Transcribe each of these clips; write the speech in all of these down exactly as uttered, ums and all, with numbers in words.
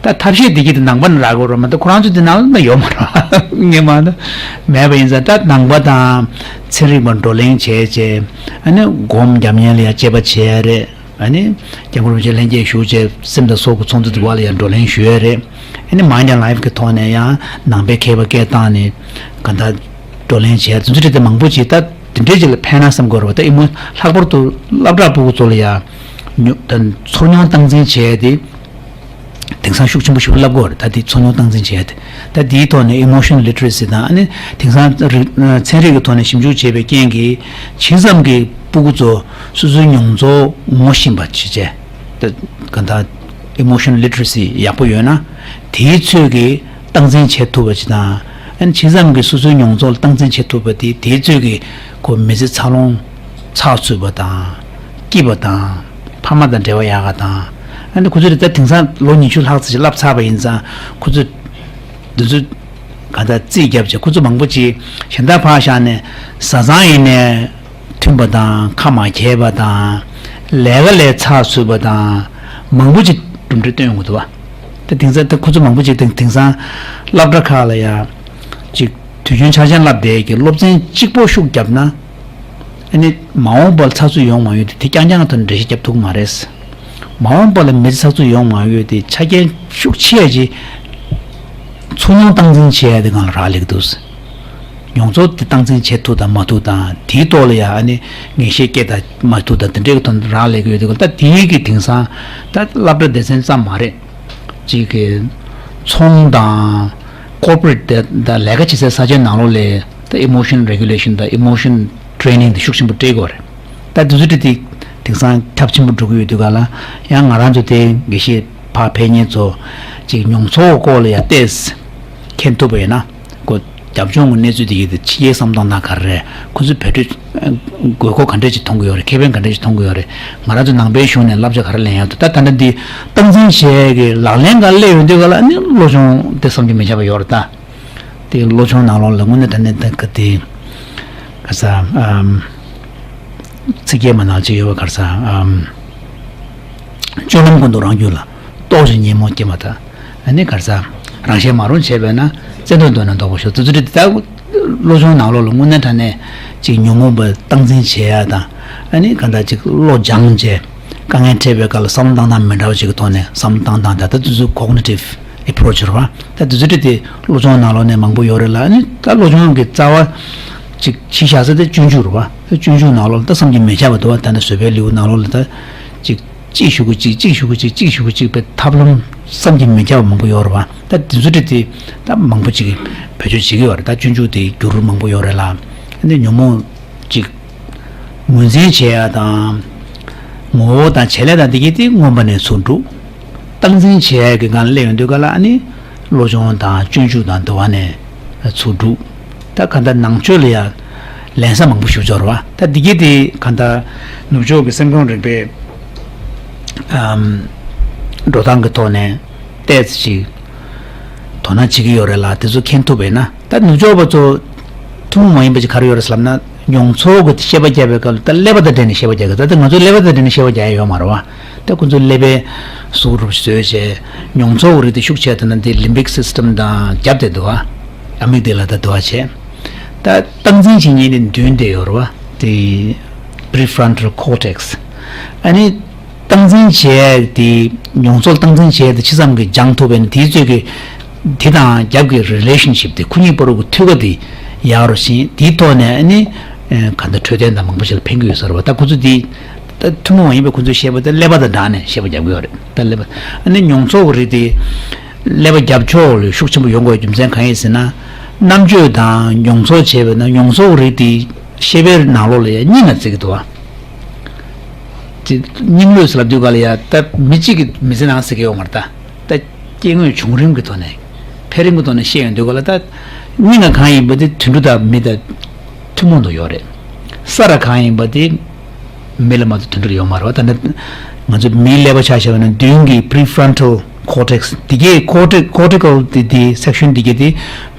ད་ཐབས་ཤེས་འདི་གི་དེ་ནང་པ་ནས་རག་དགོས་རེད་མ་གཏོགས་ཁོ་རང་ཚོ་དེ་ནང་ལ་ཡོད་མ་རེད། ངས་མ་གཏོགས་མེད་པ་ཡིན་ཙང་། ད་ནང་པ་དང་ཚན་རིག་པ་བགྲོ་གླེང་བྱས་བྱས། ཨ་ནི་སྒོམ་རྒྱབ་གཉེར་ལ་ཡང་དཔྱད་པ་བྱས་རེད། ཨ་ནི་སྐྱབས་མགོན་རིན་པོ་ཆེ་ལྷན་རྒྱས་བཞུགས་བྱས་སེམས་དང་སྲོག་གི་ཚོགས་འདུ་དེ་བ་ལ་ཡང་བགྲོ་གླེང་ཞུས་ཡ་རེད། ཨ་ནི་Mind and Life གི་ཐོག་ནས་ཡང་ནང་པའི་མཁས་པ་སྐད་བཏང་ནས་གང་ལྟར་བགྲོ་གླེང་བྱས་ཡ་དེ་ཚོ་རེད། དེ་མང་པོ་ཅིག་ད་དེ་འདྲའི་ཅིག་ལ་ཕན་ན་བསམ་དགོས་རེད་བ། ད་ཨི་མོ་ལྷག་པར་དུ་སློབ་གྲྭ་ཕྲུ་གུ་ཚོ་ལ་ཡང་ཉོ་ད་ཚོར་མྱོང་སྟངས་འཛིན་བྱས་ཏེ། དེང་སང་ཤུགས་ཆེན་པོ་ཞིག་བསླབ་དགོས་རེད། ད་དེ་ཚོར་མྱོང་སྟངས་འཛིན་བྱས་ཏེ། ད་དེའི་ཐོག་ནས་emotional literacy དང་། ཨ་ནི་དེང་སང་རིག་ཚན་རིག་གི་ཐོག་ནས་ཞིབ་འཇུག་བྱས་པའི་རྐྱེན་གྱིས་ཇི་ཙམ་གྱི་ཕྲུ་གུ་ཚོ་སོ་སོའི་མྱོང་ཚོར་ངོ་ཤེས་པ་བྱེད་བྱས། ད་ག་ད་emotional literacy ཡག་པོ་ཡོད་ན། དེའི་ཚོད་ཀྱིས་སྟངས་འཛིན་བྱེད་ཐུབ་པ་ཅིག་དང་། ཨ་ནི་ཇི་ཙམ་གྱི་སོ་སོའི་མྱོང་ཚོར་ལ་སྟངས་འཛིན་བྱེད་ཐུབ་པ་དེ། དེའི་ཚོད་ཀྱིས་ཁོ་མི་ཚེ་འཚར་ལོངས་ཚགས་ཚུད་པ་དང་། སྐྱིད་པ་དང་། ཕ་མ་དང་འབྲེལ་བ་ཡག་ག་དང་། ཨ་ནི་ཁོ་ཚོ་རེ་ད་དེང་སང་ལོ་ཉི་ཤུ་ལྷག་ཙམ་ཞིག་བསླབས་ཚར་བ་ཡིན་ཙང་། ཁོ་ཚོ་འདི་ཚོ་ག་ད་རྩིས་བརྒྱབ་བྱས། ཁོ་ཚོ་མང་པོ་ཅིག་གཞན་དག་ཕར་བཞག་ནས་བཟའ་ཚང་ཡིན་ནའི་མཐུན་པ་དང་། ཁ་མ་འཁྱལ་བ་དང་། ལས་ཀ་ལས་ཚགས་ཚུད་པ་དང་། མང་པོ་ཅིག་གྲུབ་འབྲས་སྟོན་ཡོང་གི་འདུག་བ། ད་དེང་སང་ད་ཁོ་ཚོ་མང་པོ་ཅིག་དེང་དེང་སང་སློབ་གྲྭ་ཁག་ལ་ཡང་ཅིག་དུས་རྒྱུན་ཆ་ཆེན་བསླབ་བསྡད་ཀྱི་སློབ་ཚན་གཅིག་པོ་ཤུགས་བརྒྱབ་ན། ཨ་ནི་མ་འོངས་པར་ཚགས་ཚུད་ཡོང་མ་ཡོང་དེ། དེ་རྐྱང་རྐྱང་ཐོག་ནས་འགྲེལ་བཤད་བརྒྱབ་ཐུབ་ཀྱི་མ་རེད། མ་འོངས་པ་ལ་མི་ཚེ་ཚགས་ཚུད་ཡོང་མ་ཡོང་དེ་ཆ་རྐྱེན་ཤུགས་ཆེ་ཡ་ཅིག་ཚོར་མྱོང་སྟངས་འཛིན་བྱེད་ཡ་དེ་སྒང་ལ་རག་ལས་ཀྱི་འདུག། མྱོང་ཚོར་དེ་སྟངས་འཛིན་བྱེད་ཐུབ་དང་མ་ཐུབ་དང་། དེའི་ཐོག་ལ་ཡ་ཨ་ནི་ངེས་ཤེས་སྐྱེ་དང་མ་ཐུབ་དང་། དེ་འདྲའི་གི་ཐོག་ནས་རག་ལས་ཀྱི་ཡོད་དུས། ད་དེའི་གི་དེང་སང་ད་སློབ་གྲྭ་སྡེ་ཚན་ཙམ་མ་རེད། ཅིག་གི་ཚོང་དང་corporate དེ་ད་ལས་ཀ་བྱེད་སའི་ས་ཆའི་ནང་ལོགས་ལ་ད་emotion regulation དང་emotion training དེ་ཤུགས་ཆེན་པོ་སྤྲད་དགོས་རེད། ད་དེ་ཚོ་དེ་དེ་དེང་སང་ཁྱབ་ཆེན་པོ་འགྲོ་གི་ཡོད་དུས་ག་ལ། ཡང་ང་རང་ཚོ་དེ་དགེ་བཤེས་ཕར་ཕེབས་མཁན་ཚོ་ཅིག་མྱོང་ཚོར་སྐོར་ལ་ཡ་ཏོག་ཙམ་མཁྱེན་ཐུབ་པ་ཡིན་ན། ཁོ་རྒྱབ་ལྗོངས་ཀྱི་གནས་ཚུལ་དེ་ཡིན་ཏེ། ཕྱི་རྒྱལ་བསམ་བློ་བཏང་སྟངས་ག་རེ་རེད། ཁོ་ཚོས་བེད་སྤྱོད་དགོས་མཁོ་ག་འདྲ་ཅིག་མཐོང་གི་ཡོད་རེད། ཁེ་ཕན་ག་འདྲ་ཅིག་མཐོང་གི་ཡོད་རེད། ང་རང་ཚོ་ནང་པའི་གཞུང་ནས་བསླབ་བྱ་ག་རེ་ལེན་ཡག་འདུག། ད་ད་ལྟ་འདི་སྟངས་འཛིན་བྱེད་ཀྱི་ལག་ལེན་ག་སླེབས་ཡོང་དུས་ག་ལ། ཨ་ནི་བློ་སྦྱོང་དེ་བསམ་གྱིས་མི་ཁྱབ་པ་ཡོད་རེད། ད་དེ་བློ་སྦྱོང་ནང་ལོགས་ལ་དངོས་གནས་དྲང་གནས་ད་ག་དེ་ག་ས་ཨམ། ཚིག་སྐྱེལ་མ་ནང་ཅིག་ཡོད་པ། ག་རེ་ཟ་ཨམ། སྤྱོད་ལམ་ཀུན་ཏུ་རང་རྒྱུད་ལ། རྟོག་ཅིང་ཉོན་མོངས་སྐྱེས་མ་ཐག། ཨ་ནི་ག་རེ་ཟ། རང་གཞན་མ་རུངས་བྱས་པས་ན། བཙན་ཐབས་མདོར་ན་ལྡོག་པར་ཤོག། དེ་ཚོ་དེ་ལྟ་བུ་བློ་སྦྱོང་ནང་ལོགས་ལ་དངོས་གནས་དྲང་གནས་ཅིག་ཉོན་མོངས་པ་སྟངས་འཛིན་བྱེད་ཡ་དང་། ཨ་ནི་གང་ལྟར་ཅིག་བློ་སྦྱངས་བྱས། དཀའ་ངལ་འཕྲད་པའི་སྐབས་ལ་བསམ་བློ་བཏང་སྟངས་མི་འདྲ་བ་ཅིག་གི་ཐོག་ནས་བསམ་བློ་བཏང་སྟངས་དང་། ད་དེ་ཚོ་cognitive approach རེད་བ། ད་དེ་ཚོ་དེ་བློ་སྦྱོང་ནང་ལོགས་ནས་མང་པོ་ཡོད་རེད་ལ། ཨ་ནི་ད་བློ་སྦྱོང་གི་རྩ་བ་ཅིག་གཞི་བཞག་ས་དེ་སྤྱོད་འཇུག་རེད་བ། ད་སྤྱོད་འཇུག་ནང་ལོགས་ལ་ད་བསམ་གྱིས་མི་ཁྱབ་པ་འདུག་བ། ད་ནི་བཟོད་པའི་ལེའུ་ནང་ལོགས་ལ་ད་ཅིག་གཅིག་གཞུག་གུ་གཅིག་གཅིག་གཞུག་གུ་གཅིག་གཅིག་གཞུག་གུ་གཅིག་པའི་ཐབས་ལམ་བསམ་གྱིས་མི་ཁྱབ་པ་མང་པོ་ཡོད་རེད་བ། ད་དེ་ཚོ་དེ་དེ་ད་མང་པོ་ཅིག་བེད་སྤྱོད་བྱེད་ཀྱི་ཡོད་རེད། ད་སྤྱོད་འཇུག་དེ་བསྒྱུར་མང་པོ་ཡོད་རེད་ལ། ཨ་ནི་ཉོན་མོངས་ཅིག་ངོས་འཛིན་བྱེད་ཡ་དང་། ངོ་བོ་དང་བྱེད་ལས་དང་དེ་གྱད་དེ་མངོན་པ་ནས་ཚུར་སྒྲུབ། སྟངས་འཛིན་བྱེད་ཡ་གི་སྒང་ལ་སླེབས་ཡོང་དུས་ག་ལ། ཨ་ནི་བློ་སྦྱོང་དང་སྤྱོད་འཇུག་དང་དེ་བ་ནས་ཚུར་སྒྲུབ། ད་གང་ལྟར་ནང་ཆོས་ལ་ཡ་ལེན་ས་མང་པོ་ཞིག་འབྱོར་བ། ད་དེ་གྱད་དེ་གང་ལྟར་ནུབ་ཕྱོགས་ཀྱི་སེམས་ཁམས་རིག་པའི་ཨམ། འགྲོ་སྟངས་ཀྱི་ཐོག་ནས་ཏོག་ཙམ་ཅིག་དོ་སྣང་བྱེད་ཀྱི་ཡོད་རེད་ལ། དེ་ཚོ་མཁྱེན་ཐུབ་པ་ཡིན་ན། ད་ནུབ་ཕྱོགས་པ་ཚོ་ཐུན་མོང་མ་ཡིན་པ་ཅིག་ག་རེ་ཡོད་རེད་ཟེར་ལབ་ན། མྱོང་ཚོར་གྱི་ཤེས་པ་རྒྱག་པའི་སྐབས་ལ་ད་ཀླད་པ་དང་འབྲེལ་ནས་ཤེས་པ་རྒྱག་གི། ད་ད་ང་ཚོ་ཀླད་པ་དང་འབྲེལ་ནས་ཤེས་པ་རྒྱག་ཡ་ཡོད་མ་རེད་བ། ད་ཁོ་ཚོ་ཀླད་པའི་གཟུགས་རུབ་བཟོས་བྱས། མྱོང་ཚོར་གྱི་རིགས་དེ་ཤུགས་ཆེ་དེ་ན་དེ་limbic system དང་རྒྱབ་དེ་འདུག་བ། ཨ་མིག་དེ་ལ་ད་འདུག་བ་བྱས། ད་སྟངས་འཛིན་བྱེད་མཁན་དེ་མདུན་དེ་ཡོད་རེད་བ། དེ་prefrontal cortex། ཨ་ནི་སྟངས་འཛིན་བྱས་ཏེ། མྱོང་ཚོར་སྟངས་འཛིན་བྱས་ཏེ་ཇི་ཙམ་གྱིས་སྦྱང་ཐུབ་པ་ཡིན་ན། དེའི་ཚོད་ཀྱིས་དེ་དང་རྒྱབ་ཀྱི་relationship དེ། ཁོ་གཉིས་བར་གྱི་མཐུད་ཁ་དེ་ཡག་རུ་ཕྱིན། དེའི་ཐོག་ནས་ཨ་ནི་ཨེ་གང་ལྟར་འཕྲོད་བསྟེན་དང་མང་པོ་ཞིག་ལ་ཕན་གྱི་ཡོད་ས་རེད་བ། ད་ཁོ་ཚོ་དེ་ད་ཐུན་མོང་མ་ཡིན་པའི་ཁོ་ཚོའི་ཤེས་པ་དེ་ཀླད་པ་དང་སྦྲགས་ནས་ཤེས་པ་རྒྱག་གི་ཡོད་རེད། ད་ཀླད་པ། ཨ་ནི་མྱོང་ཚོར་གྱི་རིགས་དེ་ཀླད་པ་རྒྱབ་ཕྱོགས་ལ་ཤུགས་ཆེན་པོ་ཡོང་དགོས་རྒྱུ་མཚན་གང་ཡིན་ཟེར་ན། རྣམ་དཔྱོད་དང་མྱོང་ཚོར་བྱས་པས་ན། མྱོང་ཚོར་གྱི་རིགས་དེ་ཤེས་པའི་ནང་ལོགས་ལ་ཡ་གཉིས་ན་བརྩི་གི་འདུག་བ། དེ་སྙིང་ལུས་ལབ་དུས་ག་ལ་ཡ། ད་མི་གཅིག་གིས་མི་ཚེ་ནང་ཟེར་གི་ཡོད་མ་རེད། ད་ད་སྐྱེ་དངོས་བྱུང་རིམ་གྱི་ཐོག་ནས། འཕེལ་རིམ་གྱི་ཐོག་ནས་བཤད་ཡོང་དུས་ག་ལ། ད་སྙིང་ལ་གང་ཡིན་པ་དེ་དུད་འགྲོ་དང་མི་དང་ཐུན་མོང་དུ་ཡོད་རེད། ས་ར་གང་ཡིན་པ་དེ་མི་ལ་མ་གཏོགས་དུད་འགྲོ་ལ་ཡོད་མ་རེད་བ། ད་ནི་ང་ཚོ་མིའི་ཀླད་པ་ཆ་བཞག་པ་ན། མདུན་གྱི་prefrontal cortex དེ་གའི། cortex cortical དེ་དེ་section དེ་གའི་དེ་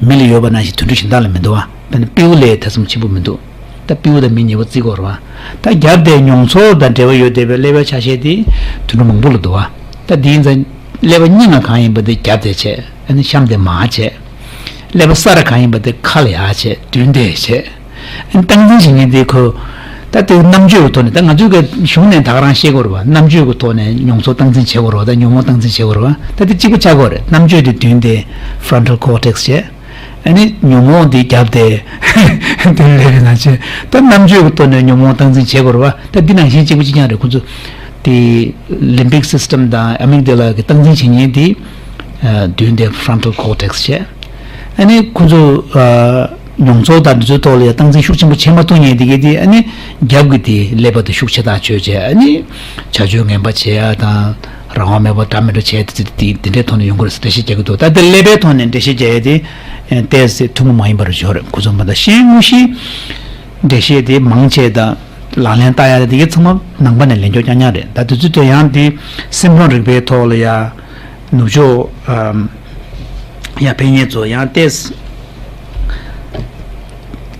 མི་ལ་ཡོད་པ་ནང་བཞིན་དུད་འགྲོ་གཞན་དག་ལ་མི་འདུག་བ། ད་ནི་སྤྲེའུ་ལས་ཐེ་ཚོམ་ཆེན་པོ་མི་འདུག། ད་སྤྲེའུ་དང་མི་གཉིས་པོ་བརྩི་དགོས་རེད་བ། ད་རྒྱབ་དེ་མྱོང་ཚོར་དང་འབྲེལ་བ་ཡོད་བསྡད་པའི་ཀླད་པའི་ཆ་ཤས་དེ་དུད་འགྲོ་མང་པོ་ལ་འདུག་བ། ད་དེ་ཡིན་ཙང་ ཀླད་པ་སྙིང་ལ་གང་ཡིན་པ་དེ་རྒྱབ་དེ་བྱས། ཨ་ནི་གཤམ་དེ་མར་བྱས། ཀླད་པ་ས་ར་གང་ཡིན་པ་དེ་ཁ་ལ་ཡར་བྱས། མདུན་དེ་བྱས། ཨ་ནི་སྟངས་འཛིན་བྱེད་མཁན་དེ་ཁོ། ད་དེ་རྣམ་དཔྱོད་ཀྱི་ཐོག་ནས། ད་ང་ཚོས་ག་གཞུང་ནས་ད་ག་རང་ཤེས་དགོས་རེད་བ། རྣམ་དཔྱོད་ཀྱི་ཐོག་ནས་མྱོང་ཚོར་སྟངས་འཛིན་བྱེད་དགོས་རེད་བ། ད་ཉོན་མོངས་སྟངས་འཛིན་བྱེད་དགོས་རེད་བ། ད་དེ་གཅིག་པ་ཆགས་དགོས་རེད། རྣམ་དཔྱོད་དེ་མདུན་དེ་frontal cortex་བྱས། ཨ་ནི་ཉོན་མོངས་འདི་རྒྱབ་སྟེ། དེ་ལས་རེ་ན་ཆེ། ད་རྣམ་དཔྱོད་ཀྱི་ཐོག་ནས་ཉོན་མོངས་སྟངས་འཛིན་བྱེད་དགོས་རེད་བ། ད་འདི་ནང་བཞིན་གཅིག་པ་གཅིག་རྐྱང་རེད། ཁོ་ཚོ་དེ་limbic system་དང་amygdala་གི་སྟངས་འཛིན་བྱེད་མཁན་དེ་མདུན་དེ་frontal cortex་བྱས། ཨ་ནི་ཁོ་ཚོ་མྱོང་ཚོར་དང་འདི་ཚོའི་ཐོག་ལ་ཡང་སྟངས་འཛིན་ཤུགས་ཆེན་པོ་བྱེད་མ་ཐུབ་མཁན་དེ་གའི་དེ། ཨ་ནི་རྒྱབ་ཀྱི་དེ་ཀླད་པ་དེ་ཤུགས་ཆེ་ཐག་ཆོད་བྱས། ཨ་ནི་བྱ་སྤྱོད་ངན་པ་བྱེད་ཡ་དང་། རང་དབང་མེད་པར་འདྲ་མི་འདྲ་བྱས་ཏེ། དེ་དེ་འདྲའི་ཐོག་ནས་ཡོང་གི་རེད་ཟེར་འགྲེལ་བཤད་རྒྱག་གི་འདུག་ད་ལྟ་ཀླད་པའི་ཐོག་ནས་འགྲེལ་བཤད་རྒྱག་ཡས་དེ་ཏོག་ཙམ་ཐུན་མོང་མ་ཡིན་པ་རེད་ཤག་རེད། ཁོ་ཚོ་མ་ད་གཞན་དངོས་གཞིའི་འགྲེལ་བཤད་དེ་མང་ཆེ་དང་ལག་ལེན་བསྟར་ཡ་དེ་གའི་ཚང་མ་ནང་པ་ནས་ལེན་ཆོག་རྐྱང་རྐྱང་རེད། ད་དུས་ཚོད་དེ་ཡང་དེ་སེམས་ཁམས་རིག་པའི་ཐོག་ལ་ཡ་ནུབ་ཕྱོགས་ཨམ་ཡ་ཕེབས་མཁན་ཚོ་ཡང་ཏོག་ཙམ་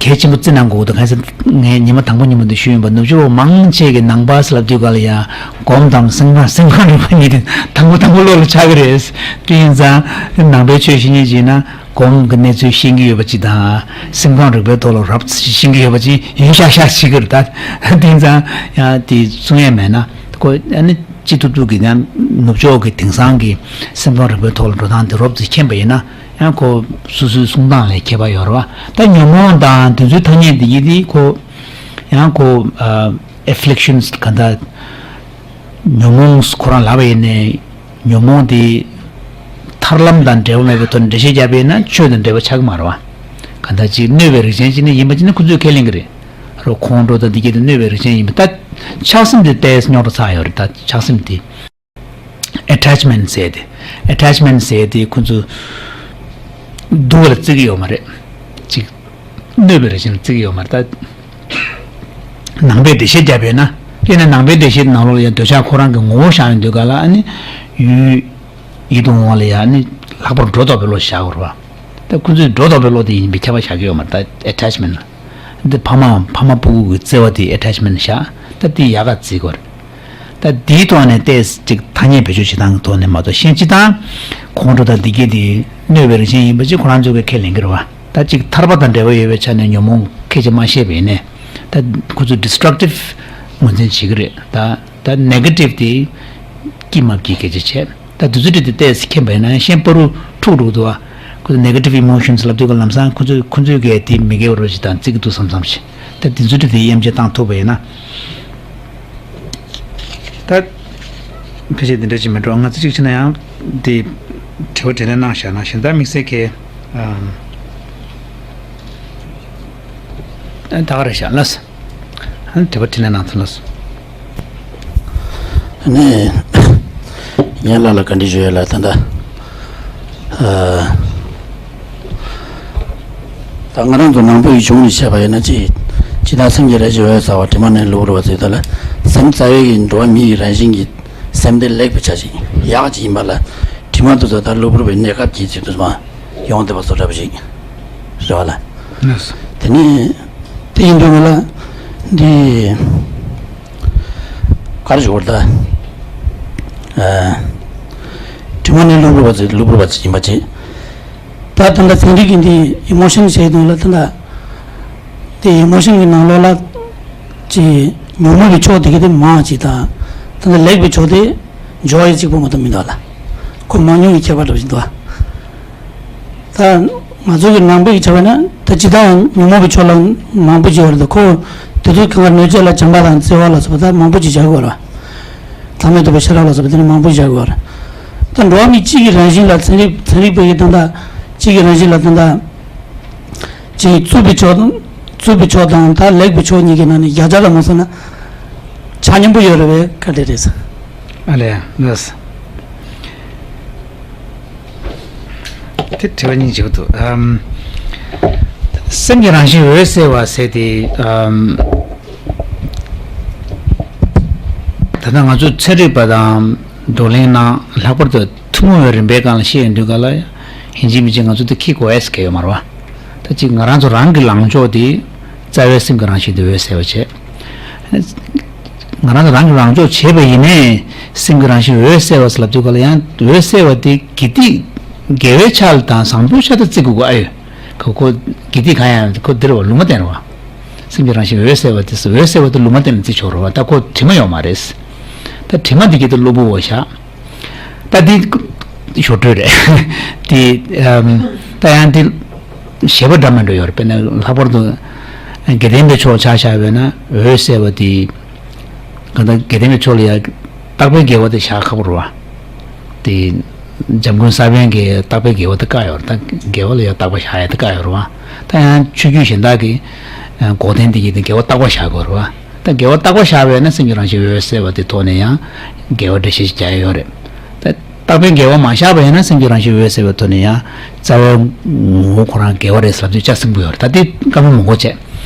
གལ་ཆེན་པོ་བརྩི་གནང་དགོས་འདུག་གང་ཟེར། ངས་ཉི་མ་དང་པོ་ཉིན་མོ་འདི་ཞུས་ཡིན་པ། ནུབ་ཕྱོགས་མང་ཆེ་གི་ནང་པ་ཟེར་ལབ་དུས་ག་ལ་ཡ་སྒོམ་དང་སེམས་ཁམས། སེམས་ཁམས་རིག་པ་གཉིས་དེ་དང་པོ་དང་པོ་བློ་ལ་འཆར་གི་རེད། དེ་ཡིན་ཙང་ནང་པའི་ཆོས་ཤེས་མཁན་ཅིག་ཡིན་ན་སྒོམ་གི་གནས་ཚུལ་ཤེས་ཀྱི་ཡོད་པ་ཅིག་དང་། སེམས་ཁམས་རིག་པའི་ཐོག་ལ་རོབ་ཙམ་ཤེས་ཀྱི་ཡོད་པ་ཅིག་ཡིན་ཤག་ཤག་བྱེད་ཀྱི་རེད། ད་དེ་ཡིན་ཙང་ཡང་དེ་གསུང་ཡས་མེད་ན། ཁོ་ཨ་ནི་ཅི་ཐུབ་ཐུབ་ཀྱི་ཡང་ནུབ་ཕྱོགས་ཀྱི་དེང་སང་གི་སེམས་ཁམས་རིག་པའི་ཐོག་ལ་འགྲོ་སྟངས་དེ་རོབ་ཙམ་མཁྱེན་པ་ཡིན་ན། ཡང་ཁོ་སོ་སོའི་གསུང་སྟངས་ལ་ཁྱད་པར་ཡོད་རེད་བ། ད་ཉོན་མོངས་དང་དེ་ཚོའི་ཐ་སྙད་འདི་ཡིན་དེ་ཁོ། ཡང་ཁོ་ཨ་afflictions་ག་འདྲ། ཉོན་མོངས་ཁོ་རང་ལབ་པ་ཡིན་ནའི་ཉོན་མོངས་དེ་ཐར་ལམ་དང་འབྲེལ་བ་མེད་པའི་ཐོག་ནས་འགྲེལ་བཤད་བརྒྱབ་པ་ཡིན་ན་ཆོས་དང་འབྲེལ་བ་ཆགས་ཀྱི་མ་རེད་བ། ག་འདྲ་ཅིག་གནོད་པའི་རིགས་ཅན་ཅིག་ནི་ཡིན་པ་ཅིག་ནི་ཁོ་ཚོས་ཁས་ལེན་གྱི་རེད། རོ་ཁོང་ཁྲོ་དང་འདི་གྱད་དེ་གནོད་པའི་རིགས་ཅན་ཡིན་པ། ད་ཆགས་སེམས་དེ་ཏོག་ཙམ་རྙོག་དྲ་ཚ་ཡོད་རེད། ད་ཆགས་སེམས་དེ། attachment་ཟེར་ཏེ། attachment་ཟེར་ཏེ་ཁོ་ཚོ་སྡུག་ལ་བརྩི་གི་ཡོད་མ་རེད། ཅིག་གནོད་པའི་རིགས་ཅན་ལ་བརྩི་གི་ཡོད་མ་རེད། ད་ནང་པའི་འགྲེལ་བཤད་བརྒྱབ་པས་ན། དེ་ནས་ནང་པའི་འགྲེལ་བཤད་ནང་ལོགས་ལ་ཡང་འདོད་ཆགས་ཁོ་རང་གི་ངོ་བོ་བཞག་ཡོང་དུས་ག་ལ། ཨ་ནི་ཡུལ་ཡིད་དུ་འོང་བ་ལ་ཡང་ཨ་ནི་ལྷག་པར་སྒྲོ་འདོགས་པའི་བློ་བཞག་དགོས་རེད་བ། ད་ཁོ་ཚོས་སྒྲོ་འདོགས་པའི་བློ་དེ་ཡིན་པའི་ཁྱབ་པ་བཞག་གི་ཡོད་མ་རེད། ད་attachment་ལ། འདི་ཕ་མའམ་ཕ་མ་སྤུ་གུ་གི་བརྩེ་བ་དེ་attachment་བཞག་ད་དེ་ཡག་ག་བརྩི་དགོས་རེད། ད་དེའི་ཐོག་ནས་ཏོག་ཙམ་ཅིག་ཐ་སྙད་བེད་སྤྱོད་བྱེད་སྟངས་ཀྱི་ཐོག་ནས་མ་གཏོགས། གཞན་སྤྱིར་བཏང་ཁོང་ཁྲོ་དང་འདི་གྱད་དེ་གནོད་པའི་རིགས་ཅན་ཡིན་པ་ཅིག་ཁོ་རང་ཚོ་གིས་ཁས་ལེན་གྱི་རེད་བ། ད་ཅིག་ཐར་པ་དང་འབྲེལ་བ་ཡོད་པའི་ཆ་ནས་ཉོན་མོངས་ཁས་ཀྱིས་མ་བཤད་པ་ཡིན་ནའི། ད་ཁོ་ཚོ་destructive་ངོས་འཛིན་བྱེད་ཀྱི་རེད། ད་ད་negative་དེ་སྐྱིད་མ་སྐྱིད་སྐད་ཆ་བྱས། ད་དུས་ཚོད་དེ་ཏོག་ཙམ་མཁྱེན་པ་ཡིན་ན་གཞན་བར་དུ་འཁྲུག་འགྲོ་གི་འདུག་བ། ཁོ་ཚོ་negative emotions་ལབ་དུས་ཀ་ལམ་སང་ཁོ་ཚོས་ཁོ་ཚོའི་གས་དེ་མི་དགེ་བ་རོ་ཞིག་དང་བརྩི་གི་འདུག་བསམ་བསམ་བྱས། ད་དེ་ཚོ་དེ་དེ་དབྱེ་འབྱེད་བཏང་ཐུབ་པ་ཡིན་ན། ད་ཕལ་ཆེར་དེ་འདྲ་ཅིག་མི་འགྲོ། ང་ཚོ་གཅིག་བྱས་ན་ཡང་དེ་དྲི་བ་དྲིས་ལན་གནང་བཞག་ན་གཞན་དག་དམིགས་བསལ་གྱི་ཨ་ད་ག་རེ་བཞག་ལ། ཨ་ནི་དྲི་བ་དྲིས་ལན་གནང་ཐུབ་ལ། ཨ་ནི་ངས་ལ་ལ་བཀའ་འདྲི་ཞུ་ཡ་ལ་ད་ལྟ། ཨ། ད་ང་རང་ཚོ་ནང་པའི་གཞུང་ནས་བཤད་པ་ཡིན་ན་ཅི། ཇི་ལྟར་སེམས་ཀྱི་རང་བཞིན་འོད་གསལ་བ། དྲི་མ་མེད་ལུས་པོ་རོ་བ་ཚོས་ད་ལ་སེམས་རྩ་བའི་གི་འགྲོ་བ་མི་ཡི་རང་བཞིན་གྱི་སེམས་དེ་ལེགས་པའི་ཆ་ཞིག་ཡག་ཅིག་ཡིན་པ་ལ། དྲི་མ་དེ་ཚོ་ད་ལུས་པོ་རོ་བའི་གནས་སྐབས་ཀྱི་ཚིག་ཏུ་མ་ཡོང་བསྡད་པ་བཟོ་འདྲ་པོ་ཞིག་རེད་བ་ལ། དེ་ནས་དེ་ཡིན་དུས་ང་ལ་འདི། ག་རེ་ཞུ་དགོས་རེད་ད། ཨ། དྲི་མ་ནི་ལུས་པོ་རོ་བ་ཚོ་ལུས་པོ་རོ་བ་ཚོ་ཡིན་པ་བྱས། ད་ད་ལྟ་ཚན་རིག་གིས་འདི་emotion་ཟེར་དུས་ལ་ད་ལྟ་དེ་emotion་གི་ནང་ལོགས་ལ་ཅིག་ཉོན་མོངས་པའི་ཕྱོགས་དེ་ག་དེ་མང་ཅིག་དང་། ད་ལྟ་ལེགས་པའི་ཕྱོགས་དེ་joy་གཅིག་པོ་མ་གཏོགས་མི་འདུག་ལ། ཁོ་མང་ཉུང་གི་ཁྱད་པར་འདྲ་པོ་ཞིག་འདུག་ཨ། ད་ང་ཚོ་གི་ནང་པའི་ཆ་བྱས་ན་ད་ཇི་ལྟར་ཡང་ཉོན་མོངས་པའི་ཕྱོགས་ལ་མང་པོ་ཅིག་ཡོད་རེད། ད་ཁོ་དེ་ཚོ་གང་ག་གནོད་བྱེད་ལ་བྱམས་པ་དང་བརྩེ་བ་ལ་སོགས་པ་ད་མང་པོ་ཅིག་བྱ་དགོས་རེད། ལྷག་མེད་རྟོགས་པའི་ཤེས་རབ་ལ་སོགས་པ་དེ་ནི་མང་པོ་ཅིག་བྱ་དགོས་རེད། ད་འགྲོ་བ་མི་གཅིག་གི་རང་བཞིན་ལ་ཚན་རིག་ཚན་རིག་པས་ཀྱི་ད་ལྟ་གཅིག་གི་རང་བཞིན་ལ་ད་ལྟ་གཅིག་རྩུབ་པའི་ཕྱོགས་དང་རྩུབ་པའི་ཕྱོགས་དང་ད་ལེགས་པའི་ཕྱོགས་གཉིས་ཀྱི་ནང་ནས་བརྒྱ་ཆ་ལ་མ་སོང་ན་ཆ་མཉམ་པོ་ཡོད་རེད་པས། ག་འདྲ་རེད་ཟེར། ཨ་ལས། ལགས། དེ་དྲི་བ་གཉིས་བྱེད་ཀྱི་འདུག་ཨམ། སེམས་ཀྱི་རང་བཞིན་འོད་གསལ་བ་ཟེར་དེ། ཨམ། ད་ལྟ་ང་ཚོ་ཚན་རིག་པ་དང་བགྲོ་གླེང་ནང་ལྷག་པར་དུ་ཐུན་མོང་བའི་རིམ་པའི་སྒང་ལ་བཤད་ཡོང་དུས་ག་ལ་ཡིན་གཅིག་མིན་གཅིག་ང་ཚོ་དེ་ཁྱི་གོ་ཨེ་སི་ཁེ་ཡོད་མ་རེད་བ། ད་ཅིག་ང་རང་ཚོ་རང་གི་ལངས་ཕྱོགས་དེ་རྩ་བའི་སེམས་ཀྱི་རང་བཞིན་དེ་འོད་གསལ་བ་བྱས། ང་རང་ཚོ་རང་གིས་རང་སྐྱོབ་བྱས་པ་ཡིན་ནའི་སེམས་ཀྱི་རང་བཞིན་འོད་གསལ་བ་ཟེར་ལབ་དུས་ག་ལ་ཡང་འོད་གསལ་བ་དེ་དགེ་སྡིག་དགེ་བའི་ཆ་ལ་དང་བཟང་པོའི་ཆ་ལ་བརྩི་དགོས་ཀྱི་ཨ་ཡོད། ཁོ་ཁོ་དགེ་སྡིག་གང་ཡང་ཁོ་འདི་རེད་བ། ལུང་མ་བསྟན་རེད་བ། སེམས་ཀྱི་རང་བཞིན་འོད་གསལ་བ་དེ་འོད་གསལ་བ་དེ་ལུང་མ་བསྟན་ནས་བརྩི་ཆོག་རེད་བ། ད་ཁོ་དྲི་མ་ཡོད་མ་རེད། ད་དྲི་མ་འདི་གི་ད་གློ་བུར་བ་བཞག་ད་འདི་ཞོར་འཕྲོས་རེད། འདི་ཨམ། ད་ཡང་འདི་བཞེད་པ་འདྲ་མི་འདྲ་ཡོད་རེད། དཔེར་ན་ལྷག་པར་དུ་དགེ་ལྡན་པའི་ཕྱོགས་ཆ་བཞག་པས་ན་འོད་གསལ་བ་འདི་གང་ལྟར་དགེ་ལྡན་པའི་ཕྱོགས་ལ་ཡང་རྟག་པའི་དགེ་བ་དེ་བཞག་ཁག་པོ་རེད་བ། དེ་འཇམ་མགོན་ས་པཎ་གྱི་རྟག་པའི་དགེ་བ་དེ་བཀག་ཡོད་རེད། ད་དགེ་བ་ལ་ཡང་རྟག་པ་བཞག་ཡ་དེ་བཀག་ཡོད་རེད་བ། ད་ཡང་ཆོས་བརྒྱུད་གཞན་དག་གི་འགོག་བདེན་དེ་གྱིས་དེ་དགེ་བ་རྟག་པ་བཞག་དགོས་རེད་བ། ད་དགེ་བ་རྟག་པ་བཞག་པས་ན་སེམས་ཀྱི་རང་བཞིན་འོད་གསལ་བ་དེ་ཐོག་ནས་ཡང་དགེ་བ་འགྲེལ་བཤད་ཅིག་རྒྱག་ཡ་ཡོད་རེད། ད་རྟག་པའི་དགེ་བ་མ་བཞག་པ་ཡིན་ན་སེམས་ཀྱི་རང་བཞིན་འོད་གསལ་བའི་ཐོག་ནས་ཡང་རྩ་བའི་ངོ་བོ་ཁོ་རང་དགེ་བ་རེད་ཟེར་ལབ་དུས་ལྕགས་སྲིན་པོ་ཡོད་རེད། ད་དེ་བཀའ་མོལ་མང་པོ་བྱས།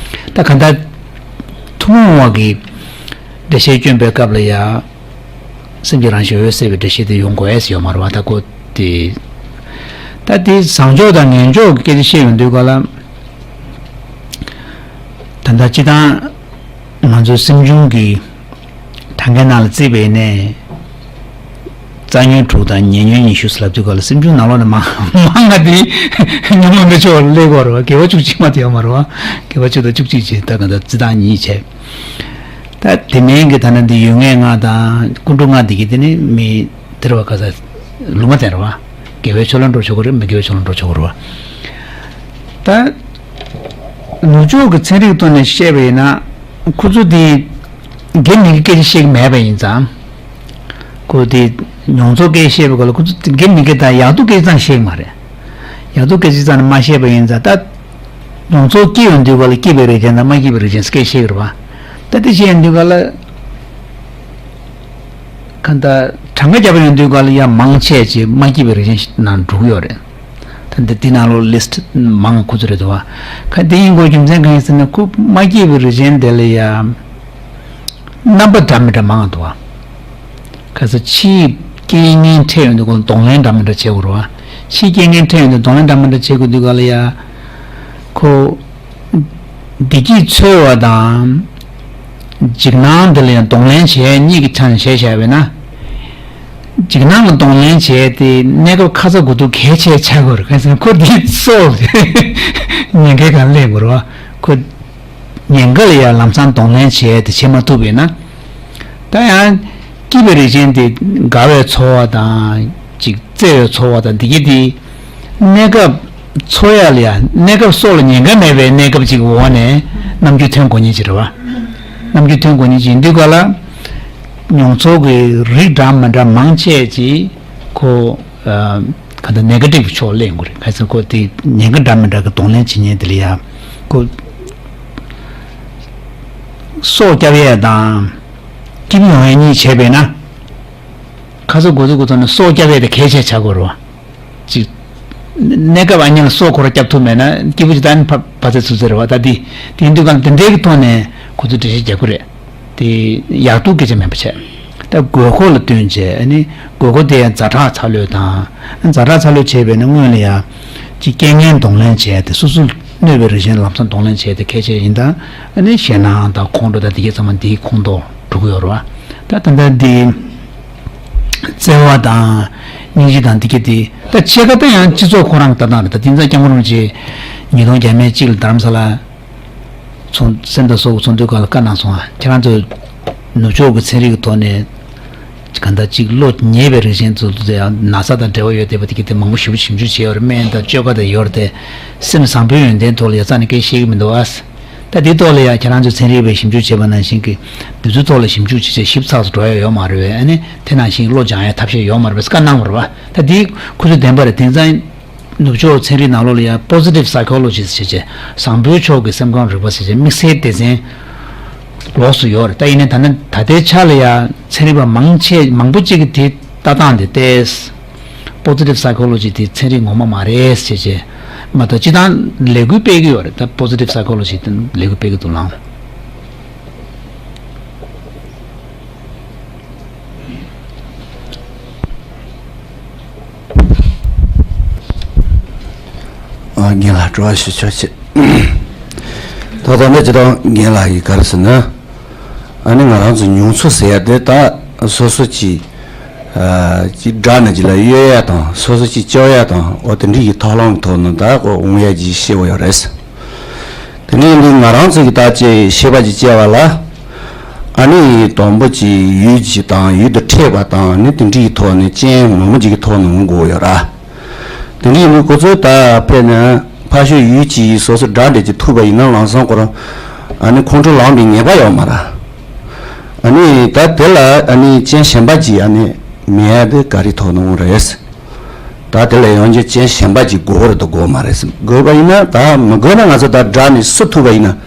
ད་གང་ལྟར་ཐུན་མོང་བ་གི་འགྲེལ་བཤད་སྐྱོན་པའི་སྐབས་ལ་ཡང་སེམས་ཀྱི་རང་བཞིན་འོད་གསལ་བའི་འགྲེལ་བཤད་དེ་ཡོང་དགོས་ཡས་ཡོད་མ་རེད་བ། ད་ཁོ་དེ་ད་དེ་བཟང་ཕྱོགས་དང་ངན་ཕྱོགས་ཀྱི་སྐད་ཆ་བཤད་ཡོང་དུས་ག་ལ། ད་ལྟ་སྤྱི་བཏང་ང་ཚོའི་སེམས་བྱུང་གི་གྲངས་ཀའི་ནང་ལ་བརྩིས་པ་ཡིན་ནའི། རྩ་ཉོན་དྲུག་དང་ཉེ་ཉོན་ཉི་ཤུ་ཟེར་ལབ་དུས་ག་ལ་སེམས་བྱུང་ནང་ལོགས་ནས་མང་མང་ང་དེ་ཉོན་མོངས་པའི་ཕྱོགས་ལ་སླེབས་ཀྱི་ཡོད་རེད་བ། དགེ་བ་བཅུ་གཅིག་མ་དེ་ཡོད་མ་རེད་བ། དགེ་བ་བཅུ་དང་བཅུ་གཅིག་བྱས་ད་ག་ད་རྩི་སྟངས་གཉིས་བྱས། ད་དེ་མིན་གྱི་ད་ནི་འདི་ཡོད་ངེས་ལྔ་དང་ཀུན་འགྲོ་ལྔ་འདི་གི་དེ་ནི་མི་དེ་རེད་བ། ག་ས་ལུང་མ་བསྟན་རེད་བ། དགེ་བའི་ཕྱོགས་ལ་འགྲོ་ཆོག་གི་རེད། མི་དགེ་བའི་ཕྱོགས་ལ་འགྲོ་ཆོག་གི་རེད་བ། ད་ནུབ་ཕྱོགས་ཀྱི་ཚན་རིག་ཐོག་ནས་བཤད་པ་ཡིན་ན་ཁོ་ཚོ་དེ་དགེ་མི་དགེ་སྐད་ཆ་བཤད་ཀྱི་མེད་པ་ཡིན་ཙང་། ཁོ་དེ་མྱོང་ཚོར་སྐད་བཤད་པའི་སྐོར་ལ་ཁོ་ཚོ་དགེ་མི་དགེ་དང་ཡག་སྡུག་སྐད་ཆ་ཙམ་བཤད་ཀྱི་མ་རེད། ཡག་སྡུག་སྐད་ཆ་ཙམ་ནས་མ་བཤད་པ་ཡིན་ཙང་ད། མྱོང་ཚོར་སྐྱེ་ཡོང་དུས་ག་ལ་སྐྱིད་པའི་རིགས་ཅན་དང་མ་སྐྱིད་པའི་རིགས་ཅན་སྐད་བཤད་ཀྱི་རེད་བ། ད་དེ་བཤད་ཡོང་དུས་ག་ལ། གང་ལྟར་གྲངས་ཀ་རྒྱབ་ཡོང་དུས་ག་ལ་ཡང་མང་ཆེ་ཅིག་མ་སྐྱིད་པའི་རིགས་ཅན་ནང་འགྲོ་གི་ཡོད་རེད། ད་འདི་འདི་ནང་ལོགས་ལིསྟ་མང་ཁུ་ཚུར་རེད་འདུག་བ། ཁ་འདི་ཡིན་དགོས་རྒྱུ་མཚན་གང་ཡིན་ཟེར་ན་ཁོ་མ་སྐྱིད་པའི་རིགས་ཅན་དེ་ལ་ཡང་རྣམ་པ་འདྲ་མི་འདྲ་མང་འདུག་བ། ཁ་ས་ཕྱིའི་རྐྱེན་ངན་འཕྲད་ཡོང་དུས་ཁོ་ལ་གདོང་ལེན་འདྲ་མི་འདྲ་བྱེད་དགོས་རེད་བ། ཕྱིའི་རྐྱེན་ངན་འཕྲད་ཡོང་དུས་གདོང་ལེན་འདྲ་མི་འདྲ་བྱེད་དགོས་དུས་ག་ལ་ཡ། ཁོ། བདེ་སྐྱིད་འཚོལ་བ་དང་། འཇིགས་སྣང་འདི་ལ་ཡང་གདོང་ལེན་བྱེད་གཉིས་ཀྱི་ཆ་ནས་བྱས་བཞག་པས་ན། འཇིགས་སྣང་ལ་གདོང་ལེན་བྱས་ཏེ་གནས་སྐབས་ཁ་ཚ་དགོས་གཏུགས་གལ་ཆེ་ཆགས་དགོས་རེད། གང་ཟེར་ན་ཁོ་འདི་སྲོག་ཉེན་ཁའི་སྒང་སླེབས་དགོས་རེད་བ། ཁོ། ཉེན་ཁ་ལ་ཡང་ལམ་སང་གདོང་ལེན་བྱས་ཏེ་བྱེད་མ་ཐུབ་པས་ན། ད་ཡང་སྐྱིད་པའི་རིགས་ཅན་དེ་དགའ་བའི་ཚོར་བ་དང་ཅིག་བརྩེ་བའི་ཚོར་བ་དང་འདི་གྱད་དེ་གནས་སྐབས་འཚོ་ཡ་ལ་ཡང་གནས་སྐབས་སྲོག་ལ་ཉེན་ཁ་མེད་པའི་གནས་སྐབས་ཅིག་འོག་ནས་རྣམ་འགྱུར་ཐོན་དགོས་ཉེན་ཅིག་རེད་བ། རྣམ་འགྱུར་ཐོན་དགོས་ཉེན་ཅིག་ཡིན་དུས་ག་ལ་མྱོང་ཚོར་གྱི་རིགས་འདྲ་མི་འདྲ་མང་ཆེ་ཅིག་ཁོ། ག་ད་ནེ་ག་ཊིབ་ཕྱོགས་ལེན་དགོས་རེད། ག་ཚོད་ཁོ་དེ་ཉེན་ཁ་འདྲ་མི་འདྲ་གི་གདོང་ལེན་བྱེད་ཉེན་དེ་ལ་ཡ་ཁོ་སྲོག་སྐྱབས་ཡས་དང་སྐྱིད་པོ་ཡོང་ཡས་གཉིས་བྱས་པས་ན། ཁ་ཚ་དགོས་གཏུགས་ཀྱི་ཐོག་ནས་སྲོག་སྐྱབས་ཡས་དེ་གལ་ཆེ་ཆགས་དགོས་རེད་བ། ཅིག་གནས་སྐབས་ཨ་ཉལ་ལ་སྲོག་ཁོ་ར་སྐྱབས་ཐུབ་མེད་ན་སྐྱིད་པོ་ཅིག་ད་ནི་ཕ་ཕ་ཚེ་ཚུ་ཚེ་རེད་བ། ད་དེ་དེ་ཡིན་དུས་གང་དེ་འདྲའི་གི་ཐོག་ནས་ཁོ་ཚོས་འགྲེལ་བཤད་རྒྱག་གི་རེད། དེ་ཡག་སྡུག་སྐད་ཆ་མིན་པ་བྱས། ད་དགོས་མཁོ་ལ་བསྟུན་བྱས་ཨ་ནི་དགོས་མཁོ་དེ་ཡང་ཛ་དྲག་འཚར་ལོངས་དང་། ཛ་དྲག་འཚར་ལོངས་བྱས་པས་ན་སྔོན་ལ་ཡང་ཅིག་རྐྱེན་ངན་གདོང་ལེན་བྱས་ཏེ་སོ་སོ་གནོད་པའི་རིགས་ཅན་ལམ་སང་གདོང་ལེན་བྱས་ཏེ་གལ་ཆེ་ཡིན་ད། ཨ་ནི་ཞེད་སྣང་དང་ཁོང་ཁྲོ་དང་དེ་གྱད་ཚང་མ་འདིའི་ཁོངས་གཏོགས་འགྲོ་གི་ཡོད་རེད་བ། ད་ད་ལྟ་འདི་བརྩེ་བ་དང་སྙིང་རྗེ་དང་འདི་གྱད་དེ་ད་ཕྱེད་ཀ་ད་ཡང་སྤྱི་ཚོགས་ཁོ་རང་གི་ལྟ་སྟངས་རེད། ད་དེང་སང་སྐྱབས་མགོན་རིན་པོ་ཆེ་ཉིས་སྟོང་བརྒྱ་མེད་གཅིག་ལ་རྡ་རམ་ས་ལ། ཚོགས་སེམས་དང་སྲོག་གི་ཚོགས་འདུའི་སྐབས་ལ་བཀའ་གནང་སོང་ང་། ཁྱེད་རང་ཚོ་ནུབ་ཕྱོགས་ཀྱི་ཚན་རིག་གི་ཐོག་ནས་གང་ལྟར་ཅིག་བློ་ཉེས་པའི་རིགས་ཅན་ཚོ་དེ་ཡང་ན་ཚ་དང་འབྲེལ་བ་ཡོད་བསྡད་པ་དེ་གི་དེ་མང་པོ་ཞེ་པོ་ཞིབ་འཇུག་བྱས་ཡོད་རེད། སྨན་དང་བཅོས་ཁ་དང་ཡོད་རེད་དེ། སེམས་བཟང་པོའི་ཡོན་ཏན་ཐོག་ལ་ཡ་རྩ་ནས་སྐད་བཤད་ཀྱི་མི་འདུག་ཨ། ད་དེའི་ཐོག་ལ་ཡ་ཁྱེད་རང་ཚོས་ཚན་རིག་པས་ཞིབ་འཇུག་བྱས་པ་ནང་བཞིན་གྱི་དུས་ཚོད་ཐོག་ལ་ཞིབ་འཇུག་བྱས་བྱས་ཞིབ་ཚགས་སུ་འགྲོ་ཡ་ཡོད་མ་རེད་བས། ཨ་ནི་དེ་ནང་བཞིན་བློ་སྦྱང་ཡ་ཐབས་ཤེས་ཡོད་མ་རེད་བས་བཀའ་གནང་བ་རེད་བ། ད་དེ་ཁོ་ཚོས་བདེན་པ་རེད། དེང་སང་ནུབ་ཕྱོགས་ཚན་རིག་ནང་ལོགས་ལ་ཡང་positive psychology ཟེར་བྱས་བཟང་པོའི་ཕྱོགས་ཀྱི་སེམས་ཁམས་རིག་པ་ཟེར་བྱས་དམིགས་བསལ་སྡེ་ཚན་ལོགས་སུ་ཡོད་རེད། ད་ཡིན་ནའི་ད་ནི་ད་ལྟའི་ཆ་ལ་ཡང་ཚན་རིག་པ་མང་ཆེ་མང་པོ་གཅིག་གིས་དེ་ལྟ་སྟངས་དེ་ཏོག་ཙམ་positive psychology དེ་ཚན་རིག་ངོ་མ་མ་རེད་ཟེར་བྱས་མ་གཏོགས་སྤྱིར་བཏང་ལས་འགུལ་སྤེལ་གྱི་ཡོད་རེད། ད་positive psychology དེ་ལས་འགུལ་སྤེལ་གྱི་འདུག་ལགས། ཨ། རྒན་ལགས་དྲི་བ་ཞུ་ཆོག་ཅིག་ད་ལྟ་འདི་ཇི་ལྟར་རྒན་ལགས་ཀྱིས་ག་རེ་ཟེར་ན། ཨ་ནི་ང་རང་ཚོ་མྱོང་ཚོར་ཟེར་ཡ་དེ་ད་སོ་སོ་ཅིག་ཨ་ཅིག་དགྲ་ནང་ཅིག་ལ་གཡོལ་ཡ་དང་སོ་སོ་ཅིག་སྐྱོབ་ཡ་དང་འོ་དེ་འདྲ་ཡི་ཐབས་ལམ་གྱི་ཐོག་ནས་ད་འོ་འོང་ཡ་ཅིག་ཤེས་པ་ཡོད་རེད། དེ་ནས་འདི་ང་རང་ཚོ་གི་ད་ཅིག་ཤེས་པ་ཅིག་བྱས་པ་ལ། ཨ་ནི་དང་པོ་ཅིག་ཡུལ་ཅིག་དང་ཡུལ་དུ་འཕྲད་པ་དང་ནི་དེ་འདྲའི་ཐོག་ནས་རྐྱེན་ངོ་མ་ཅིག་གི་ཐོག་ནས་འོང་དགོས་ཡོད་ར། དེ་འདྲའི་ཡིན་དུས་ཁོ་ཚོས་ད་དཔེར་ན་ཕར་ཕྱོགས་ཡུལ་ཅིག་སོ་སོ་དགྲ་འདྲ་ཅིག་ཐུག་པ་ཡིན་ན་ལམ་སང་ཁོ་རང་ཨ་ནི་ཁོང་ཁྲོ་ལངས་པའི་ངེས་པ་ཡོད་མ་ར། ཨ་ནི་ད་དེ་ལ་ཨ་ནི་རྐྱེན་གཞན་པ་ཅིག་ཨ་ནི་མེད་ཡ་དེ་ག་རེ་ཐོག་ནས་འོང་རེད། ད་དེ་ལ་ཡང་བསྐྱར་རྐྱེན་གཞན་པ་ཅིག་དགོས་རེད་དང་དགོས་མ་རེད་ཟེར་དགོས་པ་ཡིན་ན་ད་མི་དགོས་ན་ང་ཚོ་ད་དགྲ་ནས་སུ་ཐུག་པ་ཡིན་ན་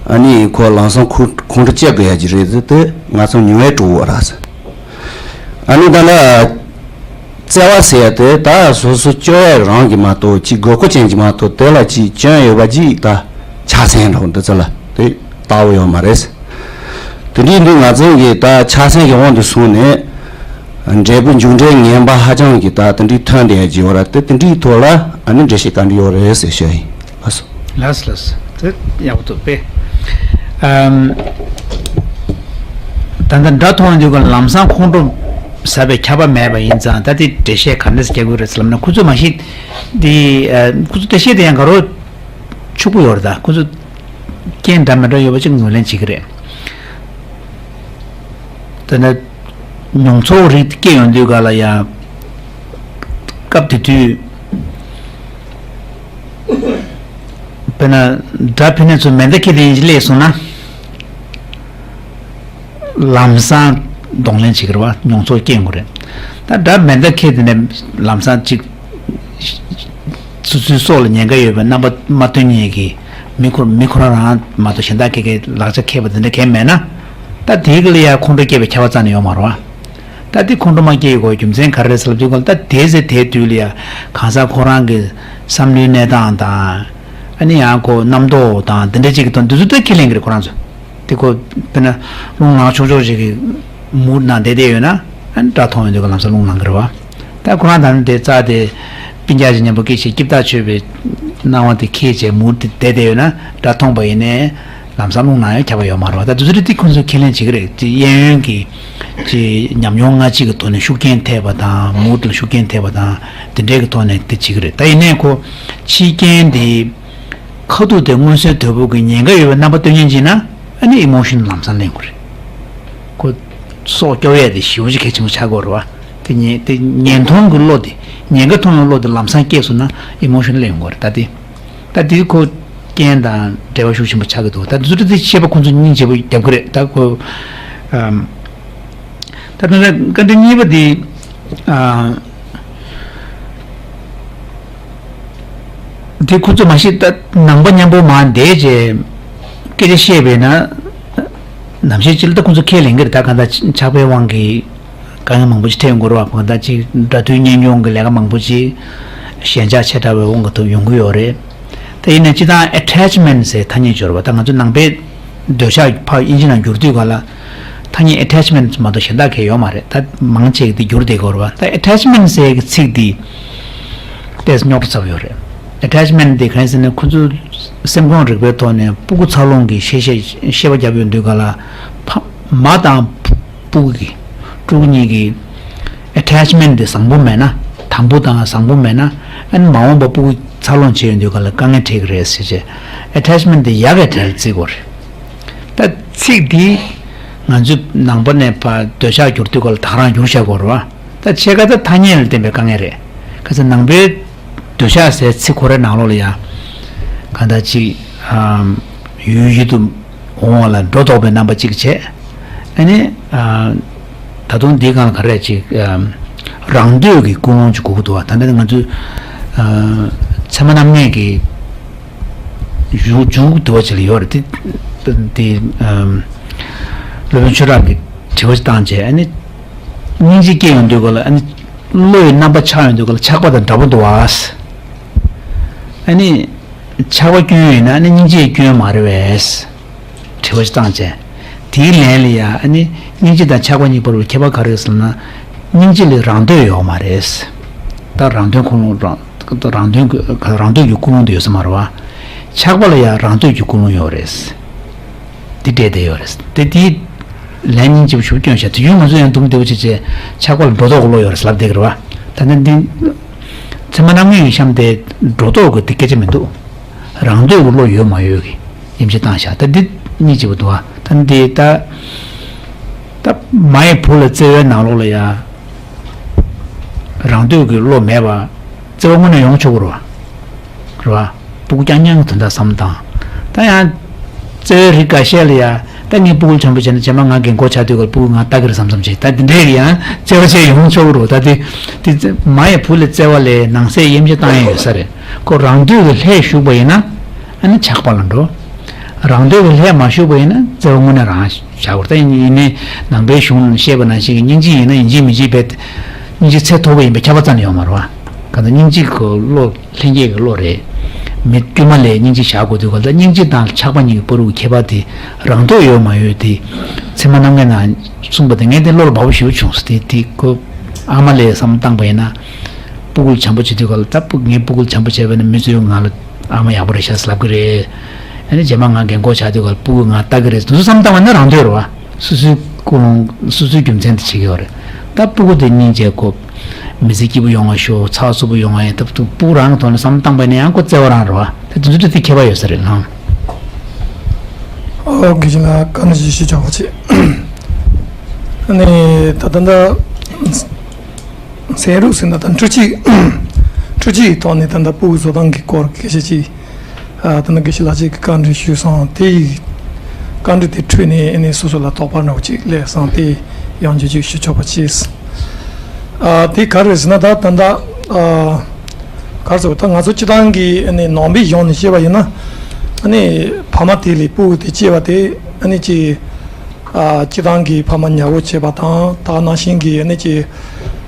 ཨ་ནི་ཁོ་ལམ་སང་ཁོ་ཁོང་ཁྲོ་སྐྱེ་དགོས་ཡ་ཅིག་རེད་ཟེར་དེ་ང་ཚོ་མྱོང་བས་གྲུབ་པ་ར་ཟེར། ཨ་ནི་ད་ལ་བརྩེ་བ་ཟེར་ཡ་དེ་ད་སོ་སོ་སྐྱོ་བ་རང་གི་མ་གཏོགས་ཅིག་དགོས་མཁོ་ཅན་གྱི་མ་གཏོགས་དེ་ལ་ཅིག་སྐྱོན་ཡོད་པ་ཅིག་ད་ཆ་ཚང་འགྲོ་འདི་ཚོ་ལ་དེ་ལྟ་བུ་ཡོད་མ་རེད། དེ་འདྲའི་འདི་ང་ཚོ་གི་ད་ཆ་ཚང་གི་དབང་དུ་སོང་ནས་འབྲས་བུ་མཇུག་འབྲས་ངན་པ་ཧ་ཅང་གི་ད་དེ་འདྲའི་ཐོན་བསྡད་ཀྱི་ཡོད་ར་དེ་དེ་འདྲའི་ཐོག་ལ་ཨ་ནི་འགྲེལ་བཤད་ག་འདྲ་ཡོད་རེད་ཟེར་ཤོད་ཡིན་ལགས་སོ། ལགས་ལགས་དེ་ཡག་པོ་འདུག་པས། ཨམ། ད་ལྟ་དགྲ་མཐོང་དུས་ཀ་ལམ་སང་ཁོང་ཁྲོ་ཟ་བའི་ཁྱབ་པ་མེད་པ་ཡིན་ཙང་ད་དེ་འགྲེལ་བཤད་ག་འདྲ་ཞིག་རྒྱག་དགོས་རེད་ཟེར་ལབ་ན་ཁོ་ཚོས་མ་གཞི་འདི་ཁོ་ཚོ་འགྲེལ་བཤད་དེ་ཡང་དགའ་རོགས་ཕྱུག་པོ་ཡོད་རེད་ད་ཁོ་ཚོ། རྐྱེན་འདྲ་མི་འདྲ་ཡོད་པ་ཅིག་ངོས་ལེན་བྱེད་ཀྱི་རེད། དེ་ནས་མྱོང་ཚོར་རིགས་སྐྱེ་ཡོང་དུས་ག་ལ་ཡང་སྐབས་དེ་དུས་དཔེར་ན་དགྲ་ཕན་ཚུན་མེ་མདའ་འཁྱེར་དེ་ཡིན་གྱི་སླེབས་སོང་ན་ལམ་སང་གདོང་ལེན་བྱེད་ཀྱི་རེད་བ་མྱོང་ཚོར་སྐྱེ་ཡོང་གི་རེད། ད་དགྲ་མེ་མདའ་འཁྱེར་དེ་ནས་ལམ་སང་ཅིག་སོ་སོའི་སྲོག་ལ་ཉེན་ཁ་ཡོད་པའི་རྣམ་པ་མ་སྟོན་མཁན་གྱི་མི་ཁོ་མི་ཁོ་རང་རང་མ་གཏོགས་གཞན་དག་གི་གི་ལག་ཆ་འཁྱེར་པ་དེ་འདྲ་གང་མེད་ན། ད་དེའི་གི་ལ་ཡ་ཁོང་ཁྲོ་སྐྱེ་བའི་ཁྱབ་པ་རྩ་ནས་ཡོད་མ་རེད་བ། ད་དེ་ཁོང་ཁྲོ་མ་སྐྱེ་ཡི་གོ་རྒྱུ་མཚན་ག་རེ་རེད་ཟེར་ལབ་དུས་ག་ལ་ད་དེའི་ཚེ་དེའི་དུས་ལ་ཡ་གང་ཟག་ཁོ་རང་གི་བསམ་བློའི་གནས་སྟངས་དང་། ཨ་ནི་ཡང་ཁོ་རྣམ་རྟོག་དང་དེ་འདྲ་ཅིག་གི་དོན་དེ་ཚོ་ད་ཁས་ལེན་གི་རེད་ཁོ་རང་ཚོ། དེ་ཁོ་དཔེར་ན་རླུང་ལངས་ཆོག་ཆོག་ཅིག་གི་མུར་ནང་བསྡད་བསྡད་ཡོད་ན་ཨ་ནི་དགྲ་མཐོང་ཡོང་དུས་ག་ལམ་སང་རླུང་ལངས་གི་རེད་བ། ད་ཁོ་རང་ད་ནི་དེ་རྩ་དེ་སྤུན་ཀྱག་ཅིག་མཉམ་པོ་སྐད་ཆ་སྐྱིད་ཐག་ཆོད་པའི་སྣང་བ་དེ་ཁྱེར་བྱས་མུར་དེ་བསྡད་བསྡད་ཡོད་ན་དགྲ་མཐོང་པ་ཡིན་ནའི་ལམ་སང་རླུང་ལངས་ཡང་ཁྱབ་པ་ཡོད་མ་རེད་བ། ད་དེ་ཚོ་རེད་དེ་ཁོ་ཚོས་ཁས་ལེན་བྱེད་ཀྱི་རེད་དེ་གཡས་གཡོན་གྱི་ཅིག་ཉམས་མྱོང་སྔ་ཕྱི་གི་ཐོག་ནས་ཤུགས་རྐྱེན་ཐེབས་པ་དང་མུར་དེ་ལ་ཤུགས་རྐྱེན་ཐེབས་པ་དང་དེ་འདྲའི་གི་ཐོག་ནས་དེ་བྱེད་ཀྱི་རེད། ད་ཡིན་ནའི་ཁོ་ཕྱི་རྐྱེན་དེ། ཁ་ཐུག་དེ་མངོན་གསལ་དོད་པོ་གི་ཉེན་ཁ་ཡོད་པའི་རྣམ་པ་སྟོན་མཁན་ཅིག་ན་ཨ་ནི་ཨི་མོ་ཤོན་ལམ་སང་གླེང་དགོས་རེད། ཁོ་སྲོག་སྐྱོབ་ཡས་དེ་ཞེ་པོ་ཅིག་གལ་ཆེན་པོ་ཆགས་ཀྱི་ཡོད་རེད་བ། དེ་ཉེན་དེ་ཉེན་མཐོང་གི་བློ་དེ་ཉེན་ཁ་མཐོང་བའི་བློ་དེ་ལམ་སང་སྐྱེས་སོང་ན་ཨི་མོ་ཤོན་གླེང་དགོས་རེད་ད་དེ། ད་དེ་ཁོ་རྐྱེན་དང་འབྲེལ་བ་ཤུགས་ཆེན་པོ་ཆགས་ཀྱི་འདུག་ད་དེ་ཚོ་དེ་བཤད་པ་ཁོ་ཚོ་སྙིང་རྗེ་པོ་རྒྱབ་ཀྱི་རེད་ད་ཁོ། ཨམ། ད་ལྟ་བཀའ་འདྲི་གཉིས་པ་འདི། ཨ། འདི་ཁོ་ཚོ་མ་གཞི་ད་ནང་པ་མཉམ་པོ་མར་བསྡད་རྗེས་སྐད་ཆ་བཤད་པས་ན། ནམ་ཞིག་ཅིག་ལ་ད་ཁོ་ཚོ་ཁས་ལེན་གྱི་རེད་ད་གང་ལྟར་ཆགས་པའི་དབང་གིས་དཀའ་ངལ་མང་པོ་ཞིག་འཕྲད་ཡོང་གི་རེད་བ་གང་ལྟར་ཅིག་འདྲ་མཐུན་གཉེན་སྐྱོང་གི་ལས་ཀ་མང་པོ་ཅིག་ཞན་ཆ་ཆེ་དྲགས་པའི་དབང་གིས་ཐུག་ཡོང་གི་ཡོད་རེད། ད་ཡིན་ན་སྤྱིར་བཏང་attachment་ཟེར་ཐ་སྙད་སྦྱོར་བ་ད་ང་ཚོ་ནང་པའི་འདོད་ཆགས་ཕར་དབྱིན་ཇི་ནང་བསྒྱུར་དུས་ག་ལ་ཐ་སྙད་attachment་མ་གཏོགས་གཞན་དག་གས་ཡོད་མ་རེད་ད་མང་ཆེ་གི་དེ་བསྒྱུར་བསྡད་ཀྱི་ཡོད་རེད་བ་ད་attachment་ཟེར་གི་ཚིག་འདི་ཏོག་ཙམ་རྙོག་དྲ་ཚ་པོ་ཡོད་རེད། Attachment་དེ་གང་ཡིན་ཟེར་ན་ཁོ་ཚོ་སེམས་ཁོང་རིག་པའི་ཐོག་ནས་སྤུ་གུ་འཚར་ལོངས་ཀྱི་ཤེས་བྱ་ཤེས་པ་བརྒྱབ་ཡོང་དུས་ག་ལ་ཕ་མ་དང་སྤུ་གུ་གི་ཕྲུ་གུ་གཉིས་ཀྱི་attachment་དེ་བཟང་པོ་མེད་ན་དམ་པོ་དང་བཟང་པོ་མེད་ན་ཨ་ནི་མ་འོངས་པ་སྤུ་གུ་འཚར་ལོངས་བྱེད་ཡོང་དུས་ག་ལ་དཀའ་ངལ་འཕྲད་ཀྱི་རེད་ཟེར་བྱས་attachment་དེ་ཡག་གི་གྲས་ལ་བརྩི་དགོས་རེད། ད་ཚིག་འདི་ང་ཚོས་ནང་པ་ནས་ཕར་འདོད་ཆགས་བསྒྱུར་དུས་ག་ལ་ད་ག་རང་བསྒྱུར་བཞག་དགོས་རེད་བ། ད་ཕྱེད་ཀ་ད་ཐ་སྙད་ལ་བརྟེན་པའི་དཀའ་ངལ་རེད། ཁ་སང་ནང་པའི་འདོད་ཆགས་ཟེར་ཚིག་ཁོ་རའི་ནང་ལོགས་ལ་ཡང་གང་ལྟར་ཅིག་ཡུལ་ཡུལ་དུ་འོང་བ་ལ་སྒྲོ་འདོགས་པའི་རྣམ་པ་གཅིག་བྱས། ཨ་ནི། ད་དུང་འདིའི་སྒང་ལ་ག་རེ་ཅིག་རང་འདོད་ཀྱི་ཀུན་སློང་ཅིག་དགོས་ཀྱི་འདུག་བ། ད་ལྟ་ང་ཚོའི་ཚད་མ་རྣམ་ངེས་ཀྱི་ཡུལ་འཇུག་འདུལ་བ་ཅིག་ལ་ཡོད་རེད་དེ། དེ་སློབ་དཔོན་ཆོས་གྲགས་ཀྱིས་དྲི་བ་ཅིག་བཏང་རྗེས་ཨ་ནི། སྙིང་རྗེ་སྐྱེ་ཡོང་དུས་ག་ལ་ཨ་ནི། བློ་ཡི་རྣམ་པ་ཆགས་ཡོང་དུས་ག་ལ་ཆགས་པ་དང་འདྲ་པོ་འདུག་བ། ཨ་ནི། ཆགས་པ་སྐྱོན་ཡོད་ན་ཨ་ནི་སྙིང་རྗེའི་སྐྱོན་མ་རེད་བས། དྲི་བ་ཞིག་བཏང་བྱས། དེའི་ལན་ལ་ཡང་ཨ་ནི་སྙིང་རྗེ་དང་ཆགས་པ་གཉིས་བར་གྱི་ཁྱད་པར་ག་རེ་ཟེར་ན། སྙིང་རྗེ་ལ་རང་འདོད་ཡོད་མ་རེད། ད་རང་དོན་ཁོ་རང་རང་དོན་རང་འདོད་ཀྱི་ཀུན་སློང་དུ་ཡོད་ས་མ་རེད་བ། ཆགས་པ་ལ་ཡང་རང་འདོད་ཀྱི་ཀུན་སློང་ཡོད་རེད། དེ་འདྲས་དེ་ཡོད་རེད་དེ་དེའི་ ལན་སྙིང་རྗེ་པོ་ཞུ་སྐྱོན་བྱ། དུས་རྒྱུན་ང་ཚོ་ཡང་འདུམ་བདེ་པོ་བྱེད་བྱེད་ཆགས་པ་ལ་སྒྲོ་འདོགས་ཀྱི་བློ་ཡོད་རེད་ལབ་བསྡད་ཀྱི་རེད་བ། ད་ནི་འདི་ཚད་མ་རྣམ་ངེས་ཀྱི་གཤམ་དེ་སྒྲོ་འདོགས་ཀྱི་དེ་སྐད་ཆ་མི་འདུག་རང་འདོད་ཀྱི་བློ་ཡོད་མ་ཡོད་ཀྱི་ཡིད་ཆེས་བཏང་བཞག་ད་འདི་སྙིང་རྗེ་པོ་འདུག་བ། ད་འདི་ད་ད་མ་ཡི་བུ་ལ་བརྩེ་བའི་ནང་ལོགས་ལ་ཡ་རང་འདོད་ཀྱི་བློ་མེད་པ་བརྩེ་བ་དངོས་གནས་ཡོང་ཆོག་གི་རེད་བ། རེད་བ། སྤུ་གུ་རྐྱང་རྐྱང་གི་དོན་དག་བསམ་བཏང་། ད་ཡང་། བརྩེ་བའི་རིགས་འགའ་ཤས་ལ་ཡ། ད་ངས་སྤུ་གུ་ལ་བྱམས་པོ་བྱས་ན་རྗེས་མ་ང་རྒན་གོག་ཆགས་དུས་ཀ་ལ་སྤུ་གུ་ང་ལྟ་གི་རེད་བསམ་བསམ་བྱས། ད་དེ་འདྲས་ཀྱི་ཡང་བརྩེ་བ་བྱས་ཡོང་ཆོག་གི་རེད། ད་དེ། དེ་མ་ཡི་བུ་ལ་བརྩེ་བ་ལས་ནང་གསེས་དབྱེ་འབྱེད་བཏང་ཡ་ཡོད་ས་རེད། ཁོ་རང་འདོད་ཀྱི་ལྷས་ཞུགས་པ་ཡིན་ན། ཨ་ནི་ཆགས་པ་ལ་འགྲོ། རང་འདོད་ཀྱི་ལྷས་མ་ཞུགས་པ་ཡིན་ན་བརྩེ་བ་དངོས་གནས་རང་བཞག་དགོས། ད་ཡིན་ནའི་ནང་པའི་གཞུང་ལ་བཤད་པ་ནང་བཞིན་གྱི་སྙིང་རྗེ་ཡིན་ན་ཡིན་གཅིག་མིན་གཅིག་བས། སྙིང་རྗེ་ཚད་མཐོ་པོ་ཡིན་པའི་ཁྱབ་པ་རྩ་ནས་ཡོད་མ་རེད་བ། གང་ལྟར་སྙིང་རྗེ་གི་བློ་ལྷན་སྐྱེས་ཀྱི་བློ་རེད། མི་དཀྱུས་མ་ལས་སྙིང་རྗེ་བཞག་དགོས་དུས་ག་ལ་སྙིང་རྗེ་དང་ཆགས་པ་གཉིས་ཀྱི་བར་དུ་ཁྱད་པར་དེ་རང་འདོད་ཡོད་མ་ཡོད་དེ། ཚད་མ་རྣམ་ངེས་ནང་གསུངས་པ་དེ་ངས་དེ་བློ་ལ་བབས་པོ་ཞེ་པོ་བྱུང་སོང་། དེ་དེ་ཁོ་ཨ་མ་ལས་བསམ་བཏང་པ་ཡིན་ན། སྤུ་གུ་ལ་བྱམས་པོ་བྱེད་དུས་ག་ལ་ད་སྤུ་ངས་སྤུ་གུ་ལ་བྱམས་པོ་བྱས་པ་ཡིན་ན་མི་ཚོས་ང་ལ་ཨ་མ་ཡག་པོ་རེད་ཤག་ལབ་གི་རེད། ཨ་ནི་རྗེས་མ་ང་རྒན་གོག་ཆགས་དུས་ག་ལ་སྤུ་གུ་ང་ལྟ་གི་རེད་དེ་ཚོ་བསམ་བཏང་བ་ན་རང་འདོད་རེད་བ། སོ་སོའི་ཀུན་སློང་སོ་སོའི་རྒྱུ་མཚན་དེ་བྱེད་ཀྱི་ཡོད་རེད། ད་སྤུ་གུ་དེ་སྙིང་རྗེ་ཁོ། མི་ཚེ་སྐྱིད་པོ་ཡོང་བ་ཤོག་ཚགས་ཚུད་པོ་ཡོང་བ་ཡིན་སྟབས་སྤུ་གུ་རང་གི་ཐོག་ནས་བསམ་བློ་བཏང་པ་ཡིན་ན་ཡང་ཁོ་བརྩེ་བ་རང་རེད་བ། དེ་དེ་ཚོ་དེ་ཁྱད་པར་ཡོད་ས་རེད་ལགས། ཨོ་དགེ་བཤེས་ལགས་བཀའ་འདྲི་ཞུ་ཆོག་པ་བྱེད། ཨ་ནི་ད་ལྟ་འདི་ཚན་རིག་ཟེར་ན་ད་འཕྲུལ་ཆས། འཕྲུལ་ཆས་ཀྱི་ཐོག་ནས་ད་ལྟ་སྤུ་གུ་བཟོ་སྟངས་ཀྱི་སྐོར་སྐད་ཆ་ཅིག་ཨ་ད་ནི་དགེ་བཤེས་ལགས་ཅིག་གིས་བཀའ་འདྲི་ཞུས་སོང་། དེ་ཡི་བཀའ་འདྲི་དེ་འཕྲོས་ནས་ཨ་ནི་སོ་སོ་ལ་དོགས་པ་འདྲ་བོ་ཅིག་སླེབས་སོང་། དེ་ཡང་བསྐྱར་ཅིག་ཞུ་ཆོག་པ་བྱས། ཨ་དེ་ག་རེ་ཟེར་ན་ད་ད་ལྟ་ཨ་ག་རེ་ཟེར་བ་ད་ང་ཚོ་སྤྱི་བཏང་གི་ཨ་ནི་ནང་པའི་གཞུང་ནས་བཤད་པ་ཡིན་ན། ཨ་ནི་ཕ་མ་དེ་ལས་སྤུ་གུ་དེ་སྐྱེས་པ་དེ་ཨ་ནི་ཅིག་ཨ་སྤྱི་བཏང་གི་ཕ་མ་ཉར་འགྲོ་བྱེད་པ་དང་ད་ག་ནང་བཞིན་གྱི་ཨ་ནི་ཅིག་